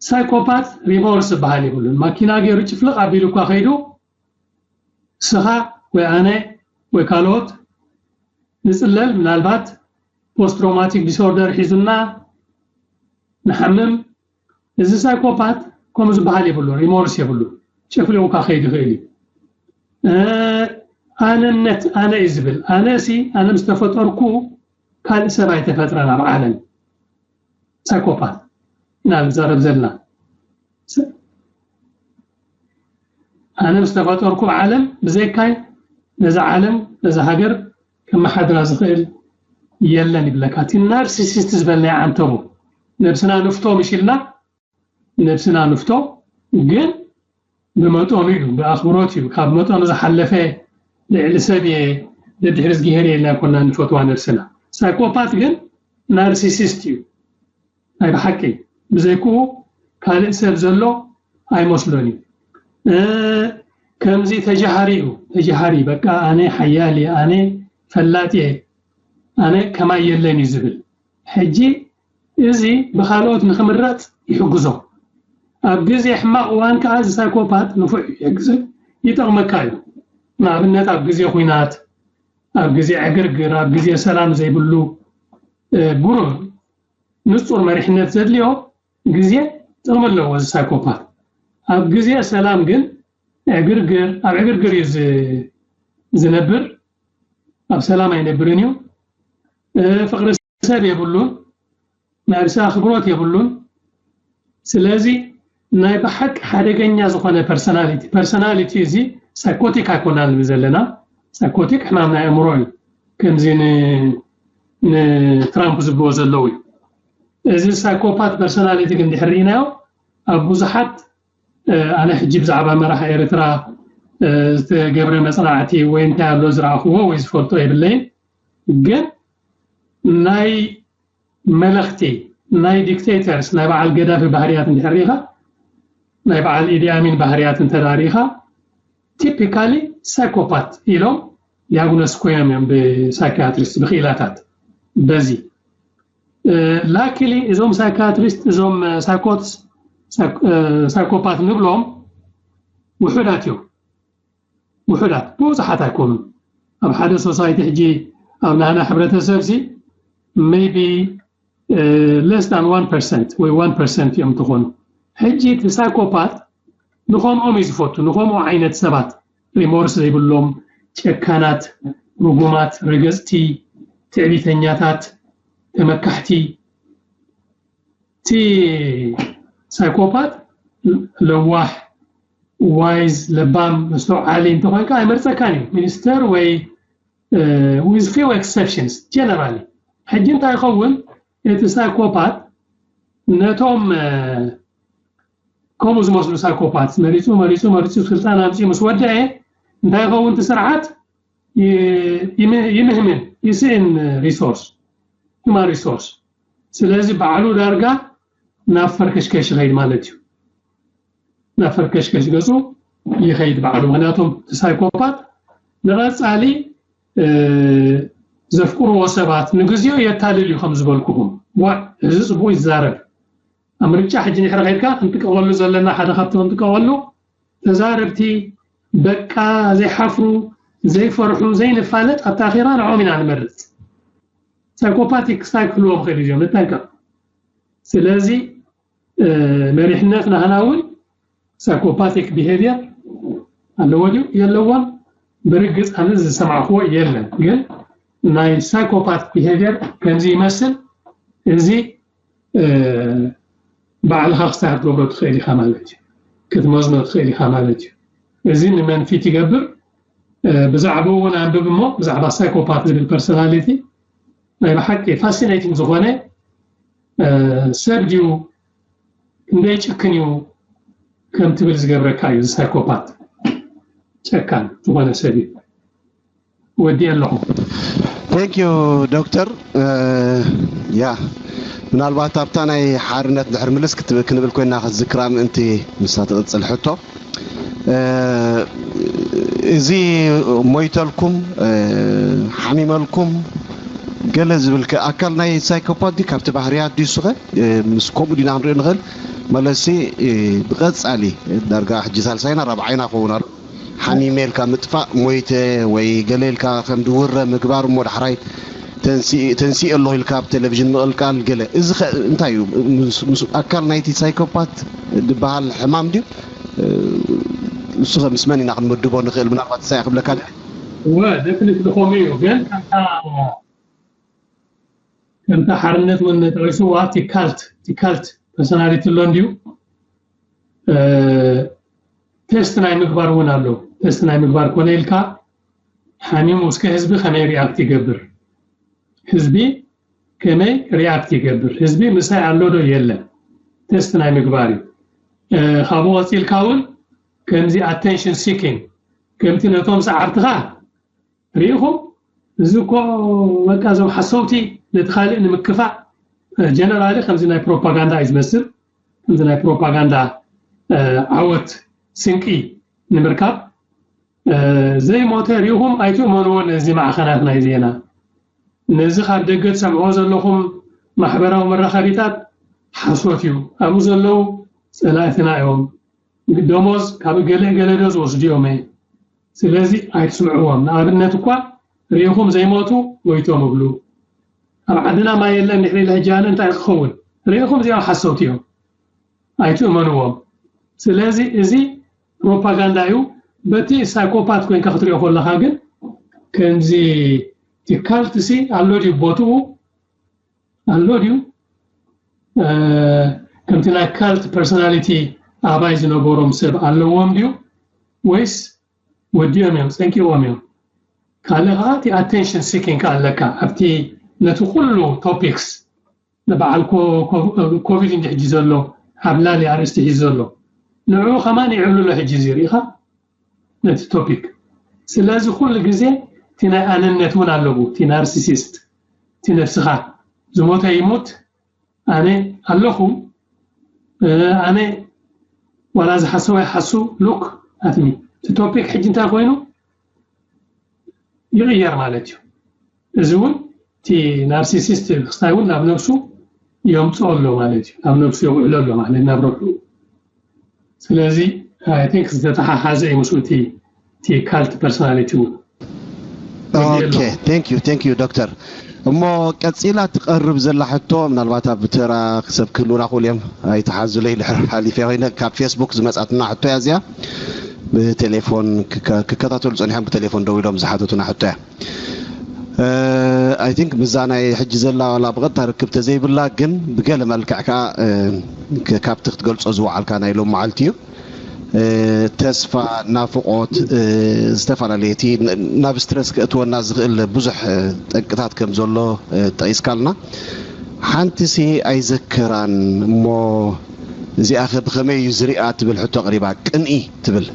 ሳይኮፓት ሪሞርስ ዝበሃል ይብሉን። ማኪና ገይሩ ጭፍልቕ ኣቢሉ እኳ ከይዱ ስኻ ወይ ኣነ ወይ ካልኦት ንጽለል፣ ምናልባት ፖስት ትሮማቲክ ዲስኦርደር ሒዙና ንሓምም። እዚ ሳይኮፓት ከምኡ ዝበሃል የብሉ፣ ሪሞርስ የብሉ። ጨፍሊቑካ ከይድ ይኽእል እዩ። ኣነነት ኣነ እዩ ዝብል። ኣነ ሲ ኣነ ምስ ተፈጠርኩ ካልእ ሰብ ኣይተፈጥረን ኣብ ዓለም። ሳይኮፓት ኢና ንዛረብ ዘለና። ኣነ ምስ ተፈጠርኩ ዓለም ብዘይካይ ነዛ ዓለም ነዛ ሃገር ከመሓድራ ዝኽእል የለን ይብለካ። እቲ ናርሲሲስት ዝበልናዮ ዓንተቡ ነብስና ንፍቶ ምሽ ኢልና ነብስና ንፍቶ፣ ግን ብመጠኑ እዩ፣ ብኣኽብሮት እዩ። ካብ መጠኑ ዝሓለፈ ልዕሊ ሰብ እየ ደድሕሪ ዝግሄር እየ ኢልና ኣይኮና ንፈትዋ ነብስና። ሳይኮፓት ግን ናርሲሲስት እዩ ናይ ብሓቂ። ብዘይክኡ ካልእ ሰብ ዘሎ ኣይመስሎን እዩ። ከምዚ ተጃሃሪ እዩ፣ ተጃሃሪ በቃ ኣነ ሓያል እየ፣ ኣነ ፈላጥ እየ፣ ኣነ ከማይ የለን እዩ ዝብል። ሕጂ እዚ ብኻልኦት ንኽምረጽ ይሕግዞ። ኣብ ግዜ ሕማቕ እዋን ከኣ እዚ ሳይኮፓት ንፉዕ ይሕግዝ፣ ይጠቕመካ እዩ። ንኣብነት ኣብ ግዜ ኹናት፣ ኣብ ግዜ ዕግርግር፣ ኣብ ግዜ ሰላም ዘይብሉ ብሩህ ንጹር መሪሕነት ዘድልዮ ግዜ ጥቕሚ ኣለዎ እዚ ሳይኮፓት። ኣብ ግዜ ሰላም ግን ዕግርግር ኣብ ዕግርግር እዩ ዝነብር፣ ኣብ ሰላም ኣይነብርን እዩ። ፍቕሪ ሰብ የብሉን፣ ናይ ርእሲ ኣኽብሮት የብሉን። ስለዚ ናይ ብሓቂ ሓደገኛ ዝኾነ ፐርሶናሊቲ፣ ፐርሶናሊቲ እዚ ሳይኮቲክ ኣይኮና ንብል ዘለና። ሳይኮቲክ ሕማም ናይ ኣእምሮ እዩ፣ ከምዚ ንትራምፕ ዝብልዎ ዘለዉ እዩ። እዚ ሳይኮፓት ፐርሶናሊቲ ግን ድሕር ርኢናዮ ኣብ ብዙሓት ኣነ ሕጂ ብዛዕባ መራሒ ኤርትራ ዝተገብረ መፅናዕቲ ወይ እንታይ ኣሎ ዝረኣኽዎ ወይ ዝፈልጦ የብለይን። ግን ናይ መለኽቲ ናይ ዲክቴተርስ ናይ በዓል ገዳፊ ባህርያት እንድሕር ርኢኻ፣ ናይ በዓል ኢዲ ኣሚን ባህርያት እንተዳሪኻ ቲፒካሊ ሳይኮፓት ኢሎም ዲያግኖስ ኮይኖም እዮም ብሳይኪያትሪስት ብክኢላታት። በዚ ላኪሊ እዞም ሳይካትሪስት እዞም ሳይኮትስ ሳይኮፓት ንብሎም ውሑዳት እዮም። ውሑዳት ብዙሓት ኣይኮኑን። ኣብ ሓደ ሶሳይቲ ሕጂ ኣብ ናህና ሕብረተሰብ ሲ maybe less than one percent ወይ one percent እዮም ትኾኑ። ሕጂ እቲ ሳይኮፓት ንኸምኦም እዩ ዝፈቱ፣ ንኸምኡ ዓይነት ሰባት ሪሞርስ ዘይብሎም፣ ጨካናት፣ ርጉማት፣ ረገጽቲ፣ ትዕቢተኛታት፣ ተመካሕቲ። እቲ ሳይኮፓት ለዋሕ፣ ዋይዝ፣ ለባም፣ መስተውዓሊ እንተኾንካ ኣይመርጸካን እዩ ሚኒስተር ወይ with few exceptions generally። ሕጂ እንታይ ይኸውን እቲ ሳይኮፓት ነቶም ከምኡ ዝመስሉ ሳይኮፓት መሪፁ መሪፁ መሪፁ ስልጣን ኣምፂኡ ምስ ወደአ እንታይ ይኸውን እቲ ስርዓት ይምህምን ይስእን ሪሶርስ human resource። ስለዚ ባዕሉ ዳርጋ ናብ ፈርከሽከሽ ይኸይድ ማለት እዩ። ናብ ፈርከሽከሽ ገፁ ይኸይድ ባዕሉ። ምክንያቱም እቲ ሳይኮፓት ንቐፃሊ ዘፍቅርዎ ሰባት ንግዜኡ የታልል እዩ። ከም ዝበልኩኹም ዋዕ እዚ ፅቡቅ ይዛረብ ኣብ ምርጫ ሕጂ ንሕረ ከድካ ክንጥቀቐሉ ዘለና ሓደ ካብቲ ክንጥቀቐሉ ተዛረብቲ በቃ ዘይሓፍሩ ዘይፈርሑ ዘይንፋለጥ ኣብታ ኣኼባ ንዖም ኢና ንመርፅ። ሳይኮፓቲክ ስታይ ክህልዎም ይኽእል እዮም ንጠንቀቕ። ስለዚ መሪሕነት ናህና እውን ሳይኮፓቲክ ቢሄቪየር ኣለዎ ድዩ የለዎን? ብርግፅ ኣነ ዝሰማዕክዎ የለን፣ ግን ናይ ሳይኮፓት ቢሄቪየር ከምዚ ይመስል። እዚ ባዕልኻ ክስታይ ክትገብሮ ትኽእል ኢኻ ማለት እዩ። ክትመዝኖ ትኽእል ኢኻ ማለት እዩ። እዚ ንመን ፊት ይገብር? ብዛዕባኡ እውን ኣንብብ እሞ ብዛዕባ ሳይኮፓት ዝብል ፐርሶናሊቲ ናይ ብሓቂ ፋሲኔቲንግ ዝኾነ ሰብ ድዩ፣ ክንደይ ጭክን እዩ ከም ትብል ዝገብረካ እዩ። እዚ ሳይኮፓት ጨካን ዝኾነ ሰብ እዩ። ወዲእ ኣለኹ። Thank you ዶክተር። ያ ምናልባት ኣብታ ናይ ሓርነት ድሕር ምልስ ክንብል ኮይና ክትዝክራ ምእንቲ ንሳ ትቕፅል ሕቶ። እዚ ሞይተልኩም፣ ሓሚመልኩም፣ ገለ ዝብል ኣካል ናይ ሳይኮፓት ድዩ ካብቲ ባህርያት ድዩ ስኸ? ምስ ከምኡ ዲና ክንሪኦ ንኽእል? መለሲ ብቐፃሊ ዳርጋ ሕጂ ሳልሳይና ራብዓይና ክኸውን ኣሎ። ሓሚመ ኢልካ ምጥፋእ፣ ሞይተ ወይ ገለ ኢልካ ከም ድውረ ምግባር፣ እሞ ዳሕራይ ተንሲእ ኣለኹ ኢልካ ኣብ ቴሌቪዥን ምቕልቃል ገለ። እዚ እንታይ እዩ? ምስ ኣካል ናይቲ ሳይኮፓት ዝበሃል ሕማም ድዩ? እሱ ምስ መን ኢና ክንምድቦ ንኽእል? ምናልባት ንሳይ ክብለካ። እወ፣ ደፍኒት ዝኾኑ እዩ። ግን ከምታ ሓርነት እውን ጠቂስዋ፣ ቲ ካልት ቲ ካልት ፐርሶናሊቲ ኣሎ እንድዩ። ቴስት ናይ ምግባር እውን ኣሎ። ቴስት ናይ ምግባር ኮነ ኢልካ ሓሚሙ እስከ ህዝቢ ከመይ ሪኣክት ይገብር፣ ህዝቢ ከመይ ሪኣክት ይገብር፣ ህዝቢ ምሳይ ኣሎ ዶ የለን፣ ቴስት ናይ ምግባር እዩ። ካብኡ ቀፂልካ እውን ከምዚ ኣቴንሽን ሲኪንግ ከምቲ ነቶም ሰዓብትኻ ርኢኹም፣ እዚ እኮ በቃ እዞም ሓሰውቲ ነቲ ካልእ ንምክፋእ ጀነራሊ ከምዚ ናይ ፕሮፓጋንዳ እዩ ዝመስል። ከምዚ ናይ ፕሮፓጋንዳ ዓወት ስንቂ ንምርካብ ዘይሞተ ርኢኹም ኣይትእመንዎ። ነዚ ማዕኸናት ናይ ዜና ነዚ ካብ ደገ ትሰምዕዎ ዘለኹም ማሕበራዊ መራኸቢታት ሓሶት እዩ። ኣብኡ ዘለዉ ፀላእትና እዮም። ደሞዝ ካብ ገለ ገለ ዶ ዝወስዱ እዮም? ስለዚ ኣይትስምዕዎም። ንኣብነት እኳ ርኢኹም ዘይሞቱ ሞይቶም እብሉ። ኣብ ዓድና ማይ የለን ድሕሪ ኢለ ሕጂ ኣነ እንታይ ክኸውን? ርኢኹም እዚኦም ሓሰውቲ እዮም። ኣይትእመንዎም። ስለዚ እዚ ፕሮፓጋንዳ እዩ። በቲ ሳይኮፓት ኮይንካ ክትሪኦ ከለካ ግን ከምዚ ቲ ካልትሲ ኣሎ ድዩ ቦትኡ ኣሎ ድዩ? ከምቲ ናይ ካልት ፐርሶናሊቲ ኣባይ ዝነበሮም ሰብ ኣለዎም ድዩ ወይስ ወዲኦም እዮም ፀንቂዎም እዮም? ካልእ ከዓ እቲ ኣቴንሽን ሲኪንግ ከዓ ኣለካ ኣብቲ ነቲ ኩሉ ቶፒክስ ንበዓል ኮቪድ እንዲ ሕጂ ዘሎ ዓብላሊ ኣርእስቲ ሒዙ ዘሎ ንዕኡ ከማን ይዕብልሎ ሕጂ እዚ ርኢኻ ነቲ ቶፒክ። ስለዚ ኩሉ ግዜ እቲ ናይ ኣነነት እውን ኣለዎ፣ እቲ ናርሲሲስት፣ እቲ ነብስኻ ዝሞተ ይሙት፣ ኣነ ኣለኹ፣ ኣነ ዋላ ዝሓሰወ ይሓሱ፣ ሉክ ኣትሚ። እቲ ቶፒክ ሕጂ እንታይ ኮይኑ ይቕየር ማለት እዩ። እዚ እውን እቲ ናርሲሲስት ክስታይ እውን ናብ ነብሱ የምፅኦ ኣሎ ማለት እዩ። ናብ ነብሱ የውዕሎ ኣሎ ማለት ናብ ረብሑ። ስለዚ ኣይ ቲንክ ዝተተሓሓዘ እዩ ምስኡ እቲ ካልት ፐርሶናሊቲ እውን። Okay, thank you, thank you ዶክተር። እሞ ቀፂላ ትቐርብ ዘላ ሕቶ ምናልባት ኣብ ተራ ሰብ ክህልውና ክእሉ እዮም ኣይተሓዙለይ ድሕር ሓሊፈ ኮይነ ካብ ፌስቡክ ዝመፃትና ሕቶ እያ እዚኣ። ብቴሌፎን ክከታተሉ ፀኒሖም ብቴሌፎን ደው ኢሎም ዝሓተቱና ሕቶ እያ። ኣይ ቲንክ ብዛ ናይ ሕጂ ዘላ ዋላ ብቐጥታ ርክብ ተዘይብላ ግን ብገለ መልክዕ ከዓ ካብቲ ክትገልፆ ዝወዓልካ ናይ ሎም መዓልቲ እዩ። ተስፋ፣ ናፍቆት፣ ዝተፈላለየ እቲ ናብ ስትረስ ክእትወና ዝኽእል ብዙሕ ጠንቅታት ከም ዘሎ ጠቂስካልና። ሓንቲ ሲ ኣይዘክራን እሞ እዚኣ ከ ብኸመይ እዩ ዝሪኣ ትብል ሕቶ ኣቕሪባ። ቅንኢ ትብል